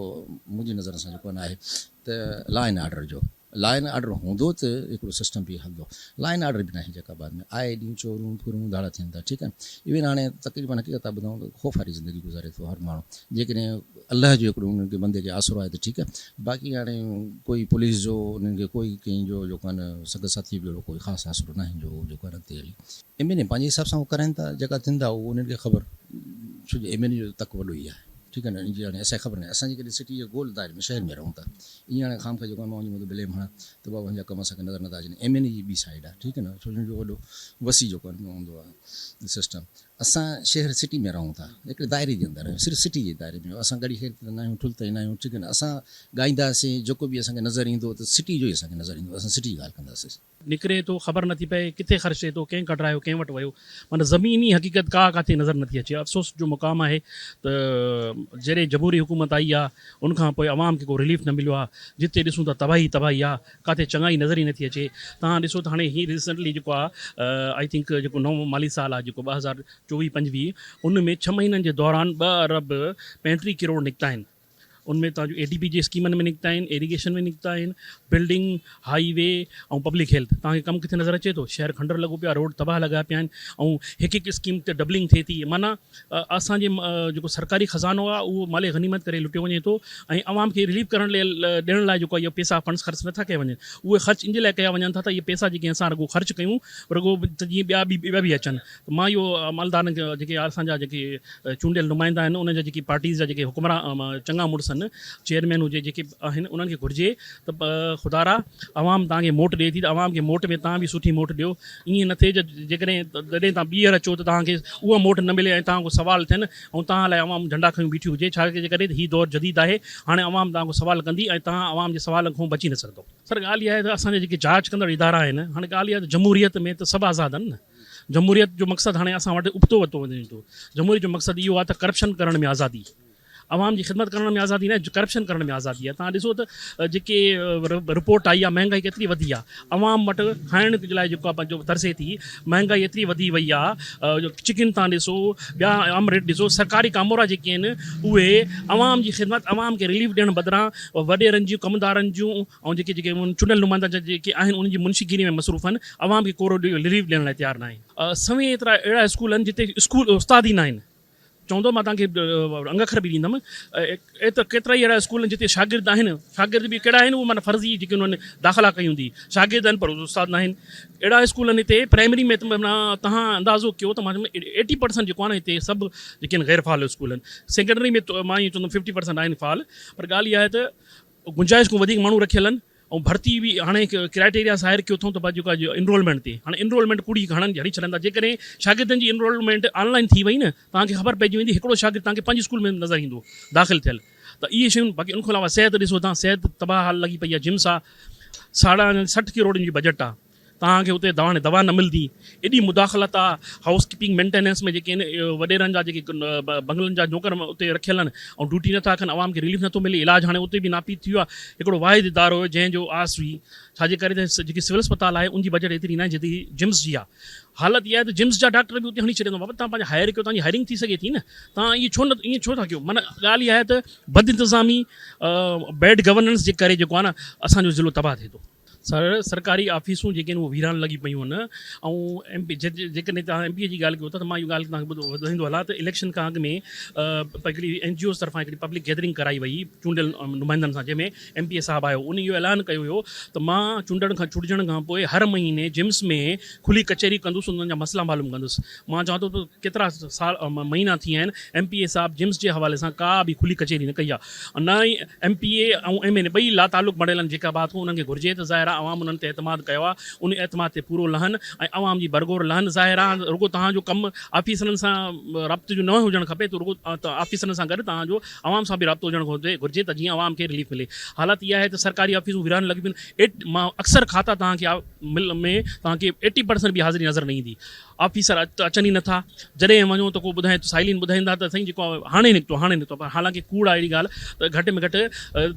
Speaker 9: منهنجي نظر سان جيڪو آهي ته لا اينڊ آرڊر جو لا اينڊ آرڊر هوندو ته هڪڙو سسٽم به هلندو لا اينڊ آرڊر به ناهي جيڪب آباد ۾ آئي ڏينهن چورون ڦرون ڌاڙا ٿين ٿا ٺيڪ آهي ايون هاڻي تقريبن حقيقت تان ٻڌائون ته خوف واري زندگي گذاري ٿو هر ماڻهو جيڪڏهن الله جو هڪڙو انهن کي بندي کي آسرو آهي ته ٺيڪ آهي باقي هاڻي ڪوئي پوليس جو انهن کي ڪوئي ڪنهن جو جيڪو آهي نه سگهه ساٿي به اهڙو ڪوئي خاص آسرو ناهي جو جيڪو آهي اڳتي هلي ايم اين اي پنهنجي حساب سان هو ڪرائين ٿا جيڪا ٿين ٿا اهو انهن کي خبر ڇو جو ايم اين اي جو تڪ وڏو ئي آهي ٺيڪ آهي نه ان جي هاڻي اسان کي خبر ناهي اسان جيڪڏهن سٽي جي گول دائري ۾ شهر ۾ رهون ٿا ائين هاڻي خام خواهه جيڪو آهي مان وڃي مون تي بليم هڻان ته بابا هن جا ڪم اسان کي نظر نٿا اچن ايم اين اي جي ٻي سائيڊ آهي ٺيڪ آهي نه ڇو جو ان جو وڏو وسيع جيڪو آهي هوندو آهي سسٽم اسان شهر سٽي ۾ رهون ٿا هڪڙي دائري جي اندر آهيون صرف سٽي جي دائري ۾ اسان ڳڙهي خير تي ناهيون ٺل تائين ناهيون ٺيڪ آهي نه اسان ڳائينداسين جيڪو به اسان کي نظر ايندو ته سٽي جو ئي اسان کي نظر ايندو اسان سٽي جي ڳالهه ڪنداسين.
Speaker 10: نڪري ٿو خبر نٿي پئي ڪٿي خرچ ٿئي ٿو ڪنهن ڪڍرايو ڪنهن وٽ ويو معنيٰ زميني حقيقت ڪا ڪاٿي نظر نٿي اچي افسوس جو مقام آهي ته جڏهن جمهوري حڪومت آئي آهي ان کان پوء عوام کي ڪو رليف نه مليو آهي جتي ڏسون ته تباهي تباهي آهي ڪاٿي چڱائي نظر ئي نٿي اچي توهان ڏسو ته هاڻي هي ريسنٽلي جيڪو آهي I think جيڪو نئون مالي سال آهي جيڪو 2024 25 ان ۾ ڇهه مهينن جي دوران ٻه ارب 35 ڪروڙ نڪتا آهن ان ۾ توهان جو اي ڊي پي جي اسڪيمن ۾ نڪتا آهن، ايريگيشن ۾ نڪتا آهن، بلڊنگ، هائي وي ۽ پبلڪ هيلٿ. توهان کي ڪم ڪٿي نظر اچي ٿو؟ شهر کنڊر لڳو پيو آهي، روڊ تباهه لڳا پيا آهن ۽ هڪ هڪ اسڪيم تي ڊبلنگ ٿئي ٿي. معنيٰ اسان جي جيڪو سرڪاري خزانو آهي اهو مال غنيمت ڪري لٽيو وڃي ٿو ۽ عوام کي رليف ڪرڻ ڏيڻ لاء جيڪو آهي اهي پيسا فنڊز خرچ نٿا ڪيا وڃن. اهي خرچ ان جي لاء ڪيا وڃن ٿا ته اهي پيسا جيڪي اسان رڳو خرچ ڪيون رڳو ته جيئن ٻيا به ٻيا به اچن ته مان اهو عملدارن کي جيڪي اسان جا جيڪي چونڊيل نمائندا آهن انهن جا جيڪي پارٽيز جا جيڪي حڪمران چڱا مڙس آهن چيئرمين هجي جيڪي به آهن انهن کي گهرجي ته خدارا عوام توهان کي موٽ ڏئي ٿي ته عوام کي موٽ ۾ توهان به سٺي موٽ ڏيو ائين نه ٿئي جو جيڪڏهن جڏهن توهان ٻيهر اچو ته توهان کي اها موٽ نه ملي ۽ توهان کان سوال ٿين ۽ توهان لاء عوام جهنڊا کنيون بيٺي هجي ڇا جي ڪري ته هي دور جديد آهي هاڻي عوام توهان کان سوال ڪندي ۽ توهان عوام جي سوالن کان بچي نه سگهندو. سر ڳالهه اها آهي ته اسان جا جيڪي جاچ ڪندڙ ادارا آهن هاڻي ڳالهه اها آهي ته جمهوريت ۾ ته سڀ آزاد آهن نه جمهوريت جو مقصد هاڻي اسان وٽ ابتو وتو وڃي ٿو. جمهوريت جو مقصد اهو آهي ته ڪرپشن ڪرڻ ۾ آزادي. عوام جي خدمت ڪرڻ ۾ آزادي ناهي، ڪرپشن ڪرڻ ۾ آزادي آهي. توهان ڏسو ته جيڪي رپورٽ آئي آهي مهانگائي ڪيتري وڌي آهي، عوام وٽ کائڻ جي لاء جيڪو آهي پنهنجو ترسي ٿي، مهانگائي ايتري وڌي وئي آهي جو چڪن توهان ڏسو ٻيا عام ريٽ ڏسو، سرڪاري ڪامورا جيڪي آهن اهي عوام جي خدمت عوام کي رليف ڏيڻ بدران وڏيرن جون ڪمدارن جون ۽ جيڪي جيڪي چونڊيل نمائندا جيڪي آهن انهن جي منشي گيري ۾ مصروف آهن، عوام کي ڪو رليف ڏيڻ لاء تيار ناهي. سوين ايترا اهڙا اسڪول آهن جتي اسڪول استاد ئي ناهن. چوندو مان توهان کي انگ اکر به ڏيندم ايترا ڪيترا ئي اهڙا اسڪول آهن جتي شاگرد آهن شاگرد به ڪهڙا آهن اهي معنيٰ فرضي جيڪي انهن داخلا ڪئي هوندي شاگرد آهن پر استاد ناهن اهڙا اسڪول آهن هتي پرائمري ۾ ته معنيٰ توهان اندازو ڪيو ته مان ايٽي پرسنٽ جيڪو آهي نه هتي سڀ جيڪي آهن غير فعال اسڪول آهن سيڪنڊري ۾ مان ائين چوندم ففٽي پرسنٽ آهن فعال پر ڳالهه اها آهي ته گنجائش کان وڌيڪ ماڻهو رکيل آهن ۽ ڀرتي به هاڻي ڪرائيٽيريا ظاهر ڪيو اٿئون ته جيڪو آهي انرولمينٽ تي هاڻي انرولمينٽ ڪوڙي هڻن هڻي ڇڏن ٿا جيڪڏهن شاگردن جي انرولمينٽ آن لائن ٿي وئي نه توهان کي خبر پئجي ويندي هڪڙو شاگرد توهان کي پنج اسڪول ۾ نظر ايندو داخل ٿيل ته اهي شيون باقي ان کان علاوه صحت ڏسو توهان صحت تباهه حال لڳي پئي آهي جمس آهي ساڍا 60 ڪروڙن جي بجيٽ آهي توهان کي اتي دوا دوا نه ملندي ايڏي مداخلت آ هائوس ڪيپنگ مينٽيننس ۾ جيڪي آهن وڏيرن جا جيڪي بنگلن جا نوڪر اتي رکيل آهن ۽ ڊيوٽي نٿا ڪن عوام کي رليف نٿو ملي علاج هاڻي اتي به ناپيد ٿي ويو آهي هڪڙو واحد ادارو هيو جنهن جو آس هئي ڇا جي ڪري ته جيڪي سول اسپتال آهي ان جي بجيٽ ايتري ناهي جيتري جمس جي آهي حالت اها آهي ته جمس جا ڊاڪٽر به اتي هڻي ڇڏيندو بابا توهان پنهنجا هائر ڪيو توهان جي هائرنگ ٿي سگهي ٿي نه توهان ائين ڇو نه ائين ڇو ٿا ڪيو معنيٰ ڳالهه اها آهي ته بد انتظامي بيڊ گورننس جي ڪري جيڪو آهي نه اسان جو ضلعو تباهه ٿئي ٿو. سر سرڪاري آفيسون جيڪي آهن اهي ويران لڳي پيون آهن ۽ ايم پي جيڪڏهن توهان ايم پي اي جي ڳالهه ڪيو ٿا ته مان اهو ڳالهه توهان کي ٻڌائيندو هلان ته اليڪشن کان اڳ ۾ هڪڙي اين جي اوز طرفان هڪڙي پبلڪ گيدرنگ ڪرائي وئي چونڊيل نمائندن سان جنهن ۾ ايم پي اي صاحب آيو ان اهو اعلان ڪيو ويو ته مان چونڊڻ کان چونڊجڻ کان پوء هر مهيني جمس ۾ کلي ڪچهري ڪندس انهن جا مسئلا معلوم ڪندس مان چوان ٿو ته ڪيترا سال مهينا ٿي ويا آهن ايم پي اي صاحب جمس جي حوالي سان ڪا به کلي ڪچهري نه ڪئي آهي نه ئي ايم پي اي ۽ ايم اين اي ٻئي لاتعلق بڻيل آهن جيڪا بات انهن کي گهرجي ته ظاهر آهي عوام انهن تي اعتماد ڪيو آهي ان اعتماد تي پورو لهن ۽ عوام جي ڀرگهور لهن ظاهر آهي رڳو توهان جو ڪم آفيسرن سان رابطي جو نه هجڻ کپي ته رڳو آفيسرن سان گڏ توهان جو عوام سان به رابطو هجڻ گهرجي ته جيئن عوام کي رليف ملي حالت اها آهي ته سرڪاري آفيسون ويران لڳي پيون آهن مان اڪثر کاتا توهان کي مل ۾ توهان کي ايٽي پرسنٽ به حاضري نظر نه ايندي آفيسر اچن ئي نٿا، جڏهن وڃو ته ڪو ٻڌائي ته سائلين ٻڌائيندا ته سائين جيڪو هاڻي نڪتو هاڻي نڪتو پر حالانڪه ڪوڙ آهي اهڙي ڳالهه ته گهٽ ۾ گهٽ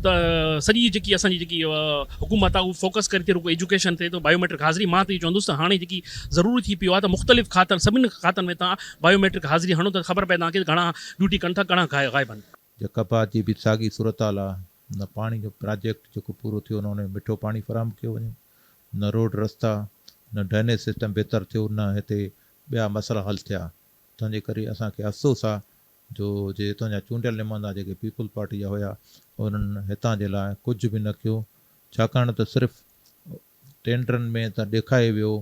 Speaker 10: ته سڄي جيڪي اسان جي جيڪي حڪومت آهي اهو فوڪس ڪري ٿي رڳو ايجوڪيشن تي ته بايوميٽرڪ حاضري مان ته اهو چوندس ته هاڻي جيڪي ضروري ٿي پيو آهي ته مختلف کاتن سڀني کاتن ۾ توهان بايوميٽرڪ حاضري هڻو ته خبر پئي توهان کي گهڻا ڊيوٽي ڪن ٿا گهڻا غائب آهن.
Speaker 11: جيڪب آباد جي به ساڳي صورتحال آهي، نه پاڻي جو پراجيڪٽ جيڪو پورو ٿيو نه ان ۾ مٺو پاڻي فراهم ڪيو وڃي، نه روڊ رستا، نه ڊرينيج سسٽم بهتر ٿيو نه هتي ٻيا مسئلا حل ٿيا تنهنجي ڪري اسان کي افسوس آ جو جي هتان جا چونڊيل نمائندا جيڪي پيپلز پارٽي جا هيا انهن هتان جي لاء ڪجهه به نه ڪيو ڇاڪاڻ ته صرف ٽينڊرن ۾ ته ڏيکايو ويو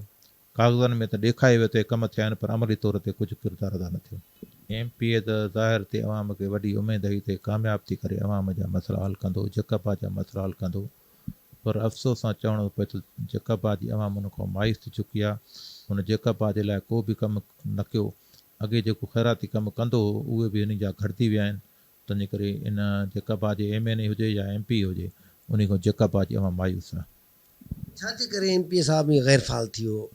Speaker 11: ڪاغذن ۾ ته ڏيکايو ويو ته ڪم ٿيا آهن پر عملي طور تي ڪجهه ڪردار ادا نه ٿيو. ايم پي اي ته ظاهر تي عوام کي وڏي اميد هئي ته ڪامياب ٿي ڪري عوام جا مسئلا حل ڪندو، جيڪب آباد جا مسئلا حل ڪندو پر افسوس سان چوڻو پئي ٿو جيڪب آباد جي عوام ان کان مايوس ٿي چڪي آهي، هن جيڪب آباد جي لاء ڪو به ڪم نه ڪيو، اڳي جيڪو خيراتي ڪم ڪندو هو اهي به هن جا گهٽجي ويا آهن، تنهنجي ڪري ان جيڪب آباد جي ايم اين اي هجي يا ايم پي اي هجي انهي کان جيڪب آباد جي عوام مايوس آهي.
Speaker 2: ڇا جي ڪري ايم پي اي صاحب ائين غير فعال ٿي ويو؟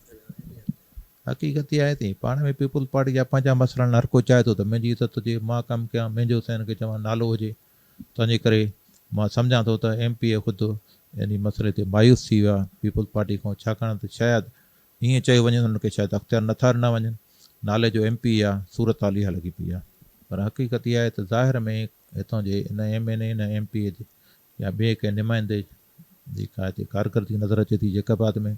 Speaker 11: حقيقت اها آهي ته پاڻ ۾ پيپلز پارٽي جا پنهنجا مسئلا آهن هر ڪو چاهي ٿو ته منهنجي عزت هجي مان ڪم ڪيان منهنجو سين کي چوان نالو هجي تنهنجي ڪري مان سمجهان ٿو ته ايم پي اي خود انهي مسئلي تي مايوس ٿي ويو آهي پيپلز پارٽي کان ڇاڪاڻ ته شايد ائين چيو وڃي ته انهن کي شايد اختيار نٿا ڏنا وڃن نالي جو ايم پي اي آهي صورتحال اها لڳي پئي آهي پر حقيقت اها آهي ته ظاهر ۾ هتان جي نه ايم اين اي نه ايم پي اي يا ٻئي ڪنهن نمائندي جي ڪا هتي ڪارڪردگي نظر اچي ٿي جيڪب آباد ۾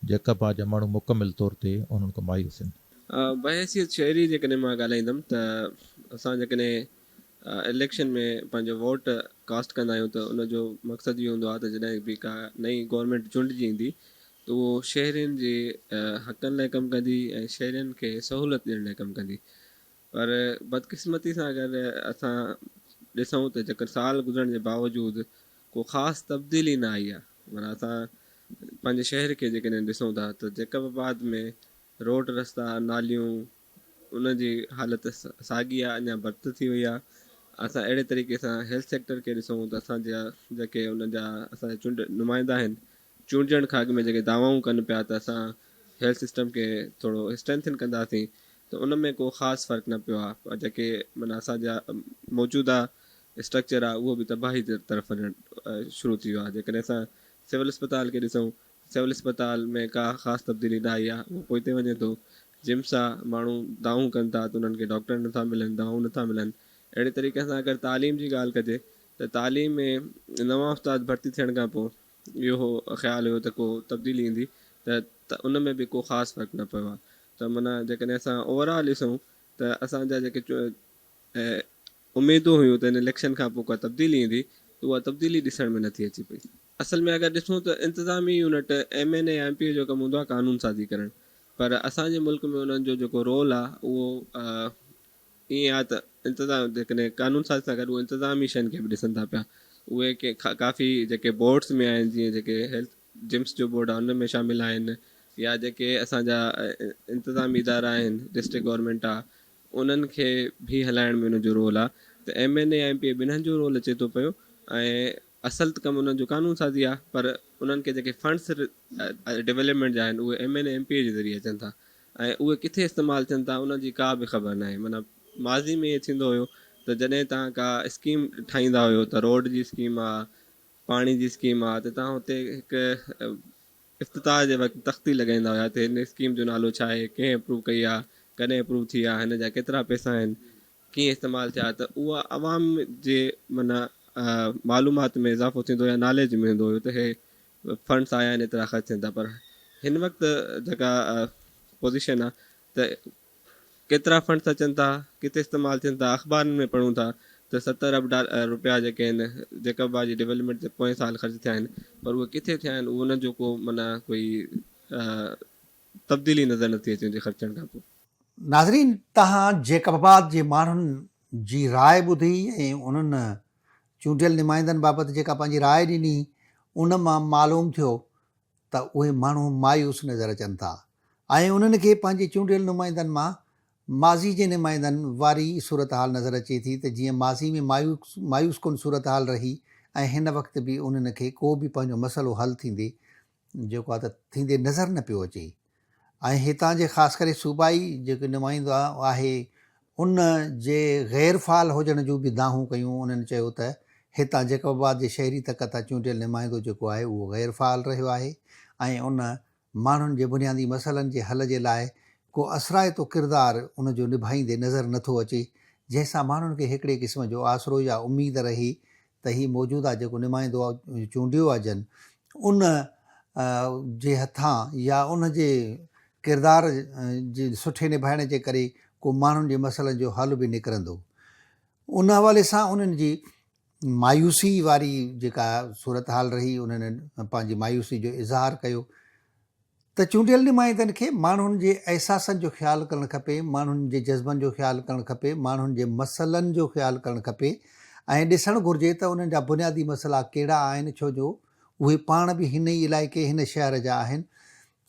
Speaker 11: جيڪب آباد جا ماڻهو مڪمل طور تي انهن کان مايوس آهن.
Speaker 12: بحيثيت شهري جيڪڏهن مان ڳالهائيندم ته اسان جيڪڏهن اليڪشن ۾ پنهنجو ووٽ ڪاسٽ ڪندا آهيون ته ان جو مقصد اهو هوندو آهي ته جڏهن به ڪا نئين گورنمينٽ چونڊجي ايندي ته اهو شهرين جي حقن لاء ڪم ڪندي ۽ شهرين کي سهولت ڏيڻ لاء ڪم ڪندي پر بدقسمتي سان اگر اسان ڏسون ته جيڪر سال گذرڻ جي باوجود ڪو خاص تبديلي نه آئي آهي معنيٰ اسان پنهنجي شهر کي جيڪڏهن ڏسون ٿا ته جيڪب آباد ۾ روڊ رستا ناليون ان جي حالت ساڳي آهي اڃا بدتر ٿي وئي آهي اسان اهڙي طريقي سان هيلٿ سيڪٽر کي ڏسون ته اسان جا جيڪي ان جا اسان جا چونڊ نمائندا آهن چونڊجڻ کان اڳ ۾ جيڪي دعوائون ڪن پيا ته اسان هيلٿ سسٽم کي ٿورو اسٽرينٿن ڪنداسين ته ان ۾ ڪو خاص فرق نه پيو آهي جيڪي معنيٰ اسان جا موجوده اسٽرڪچر آهي اهو به تباهي جي طرف وڃڻ شروع ٿي ويو آهي جيڪڏهن اسان سول اسپتال کي ڏسون سول اسپتال ۾ ڪا خاص تبديلي نه آئي آهي اهو پوئتي وڃي ٿو جمس آ ماڻهو دانهون ڪن ٿا ته انهن کي ڊاڪٽر نٿا ملن دوائون نٿا ملن اهڙي طريقي سان اگر تعليم جي ڳالهه ڪجي ته تعليم ۾ نوان استاد ڀرتي ٿيڻ کان پوء اهو خيال هيو ته ڪو تبديلي ايندي ته ان ۾ به ڪو خاص فرق نه پيو آهي ته معنيٰ جيڪڏهن اسان اوور آل ڏسون ته اسان جا جيڪي اميدون هيون ته هن اليڪشن کان پوء ڪا تبديلي ايندي ته اها تبديلي ڏسڻ ۾ نٿي اچي پئي. اصل ۾ اگر ڏسون ته انتظامي يونٽ ايم اين اي يا ايم پي اي جو ڪم هوندو آهي قانون سازي ڪرڻ پر اسان جي ملڪ ۾ انهن جو جيڪو رول آهي اهو ائين آهي ته انتظام جيڪڏهن قانون سازي سان گڏ اهي انتظامي شين کي به ڏسن ٿا پيا اهي ڪي ڪافي جيڪي بورڊس ۾ آهن جيئن جيڪي هيلٿ جمس جو بورڊ آهي ان ۾ شامل آهن يا جيڪي اسان جا انتظامي ادارا آهن ڊسٽرڪٽ گورنمينٽ آهي انهن کي به هلائڻ ۾ انهن جو رول آهي ته ايم اين اي يا ايم پي اي ٻنهن جو رول اچي ٿو پيو ۽ اصل ته ڪم انهن جو قانون سازي آهي پر انهن کي جيڪي فنڊس ڊولپمينٽ جا آهن اهي M N A M P A جي ذريعي اچن ٿا ۽ اهي ڪٿي استعمال ٿين ٿا ان جي ڪا به خبر ناهي معنيٰ ماضي ۾ ائين ٿيندو هيو ته جڏهن توهان ڪا اسڪيم ٺاهيندا هيو ته روڊ جي اسڪيم آهي پاڻي جي اسڪيم آ ته توهان اتي هڪ افتتاح جي وقت تختي لڳائيندا هيا ته هن اسڪيم جو نالو ڇا آهي، ڪنهن اپروو ڪئي آ، ڪڏهن اپروو ٿي آ، هن جا ڪيترا پئسا آهن، ڪيئن استعمال ٿيا ته اها عوام جي معنيٰ معلومات ۾ اضافو ٿيندو يا ناليج ۾ هوندو هيو ته هي فنڊس آيا آهن ايترا خرچ ٿين ٿا پر هن وقت جيڪا پوزيشن آ ته ڪيترا فنڊس اچن ٿا، ڪٿي استعمال ٿين ٿا، اخبارن ۾ پڙهون ٿا ته ست ارب رپيا جيڪي آهن جيڪب آباد جي ڊولپمينٽ تي پوئين سال خرچ ٿيا آهن پر اهي ڪٿي ٿيا آهن اهو ان جو ڪو معنيٰ ڪوئي تبديلي نظر نٿي اچي ان جي خرچ ٿيڻ کان پوء.
Speaker 1: ناظرين توهان جيڪب آباد جي ماڻهن جي راء ٻڌي ۽ انهن چونڊيل نمائندن بابت جيڪا پنهنجي راء ڏني ان مان معلوم ٿيو ته اهي ماڻهو مايوس نظر اچن ٿا ۽ انهن کي پنهنجي چونڊيل نمائندن مان ماضي جي نمائندن واري ئي صورتحال نظر اچي ٿي ته جيئن ماضي ۾ مايوس ڪن صورتحال رهي ۽ هن وقت به انهن کي ڪو به پنهنجو مسئلو حل ٿيندي جيڪو آهي ته ٿيندي نظر نه پيو اچي ۽ هتان جي خاص ڪري صوبائي جيڪو نمائندو آهي ان جي غير فعال هجڻ جون به دانهون ڪيون انهن چيو ته هتان جيڪب آباد جي شهري تڪ تان چونڊيل نمائندو جيڪو آهي اهو غير فعال رهيو آهي ۽ ان ماڻهن جي بنيادي مسئلن جي حل جي لاء ڪو اثرائتو ڪردار ان جو نڀائيندي نظر نٿو اچي جنهن سان ماڻهن کي هڪڙي قسم جو آسرو يا اميد رهي ته هي موجوده جيڪو نمائندو چونڊيو آهي جن ان جي هٿان يا ان جي ڪردار جي سٺي نڀائڻ جي ڪري ڪو ماڻهن جي مسئلن جو حل به نڪرندو. ان حوالي سان انهن جي مايوسي واري جيڪا صورتحال رهي انهن پنهنجي مايوسي جو اظهار ڪيو. ته چونڊيل نمائندن کي ماڻهن جي احساسن جو خيال ڪرڻ کپي، ماڻهن جي جذبن جو خيال ڪرڻ کپي، ماڻهن جي مسئلن جو خيال ڪرڻ کپي ۽ ڏسڻ گهرجي ته انهن جا بنيادي مسئلا ڪهڙا آهن ڇو جو اهي پاڻ به هن ئي علائقي هن شهر جا آهن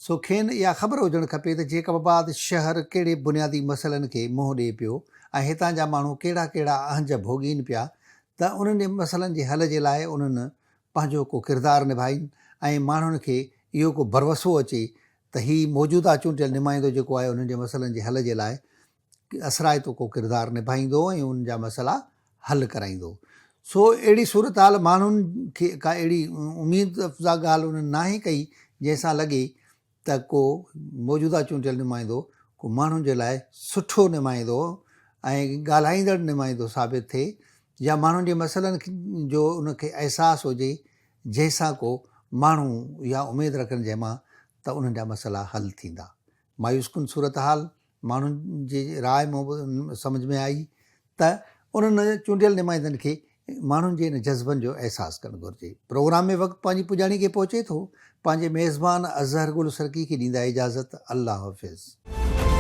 Speaker 1: سو کين اها خبر هجڻ کپي ته جيڪب آباد شهر ڪهڙي بنيادي مسئلن کي منهن ڏئي پيو ۽ هتان جا ماڻهو ڪهڙا ڪهڙا اهنج ڀوڳين پيا ته انهن مسئلن جي حل جي لاء انهن پنهنجو ڪو ڪردار نڀائين ۽ ماڻهن کي اهو ڪو ڀروسو اچي ته هي موجوده چونڊيل نمائندو جيڪو آهي انهن جي مسئلن جي حل جي لاء اثرائتو ڪو ڪردار نڀائيندو ۽ انهن جا مسئلا حل ڪرائيندو. سو اهڙي صورتحال ماڻهن کي ڪا اهڙي اميد افزا ڳالهه انهن ناهي ڪئي جنهن سان لڳي ته ڪو موجوده چونڊيل نمائندو ڪو ماڻهن جي لاء سٺو نمائندو ۽ ڳالهائيندڙ نمائندو ثابت ٿئي يا ماڻهن جي مسئلن جو ان کي احساس هجي جنهن سان ڪو ماڻهو اها اميد رکن جنهن مان ته انهن جا مسئلا حل ٿيندا. مايوس ڪن صورتحال ماڻهن جي راء مان سمجهه ۾ آئي ته انهن چونڊيل نمائندن کي ماڻهن جي ان جذبن جو احساس ڪرڻ گهرجي. پروگرام ۾ وقت پنهنجي پڄاڻي کي پهچي ٿو. پنهنجي ميزبان اظهر گل سرڪي کي ڏيندا اجازت. الله حافظ.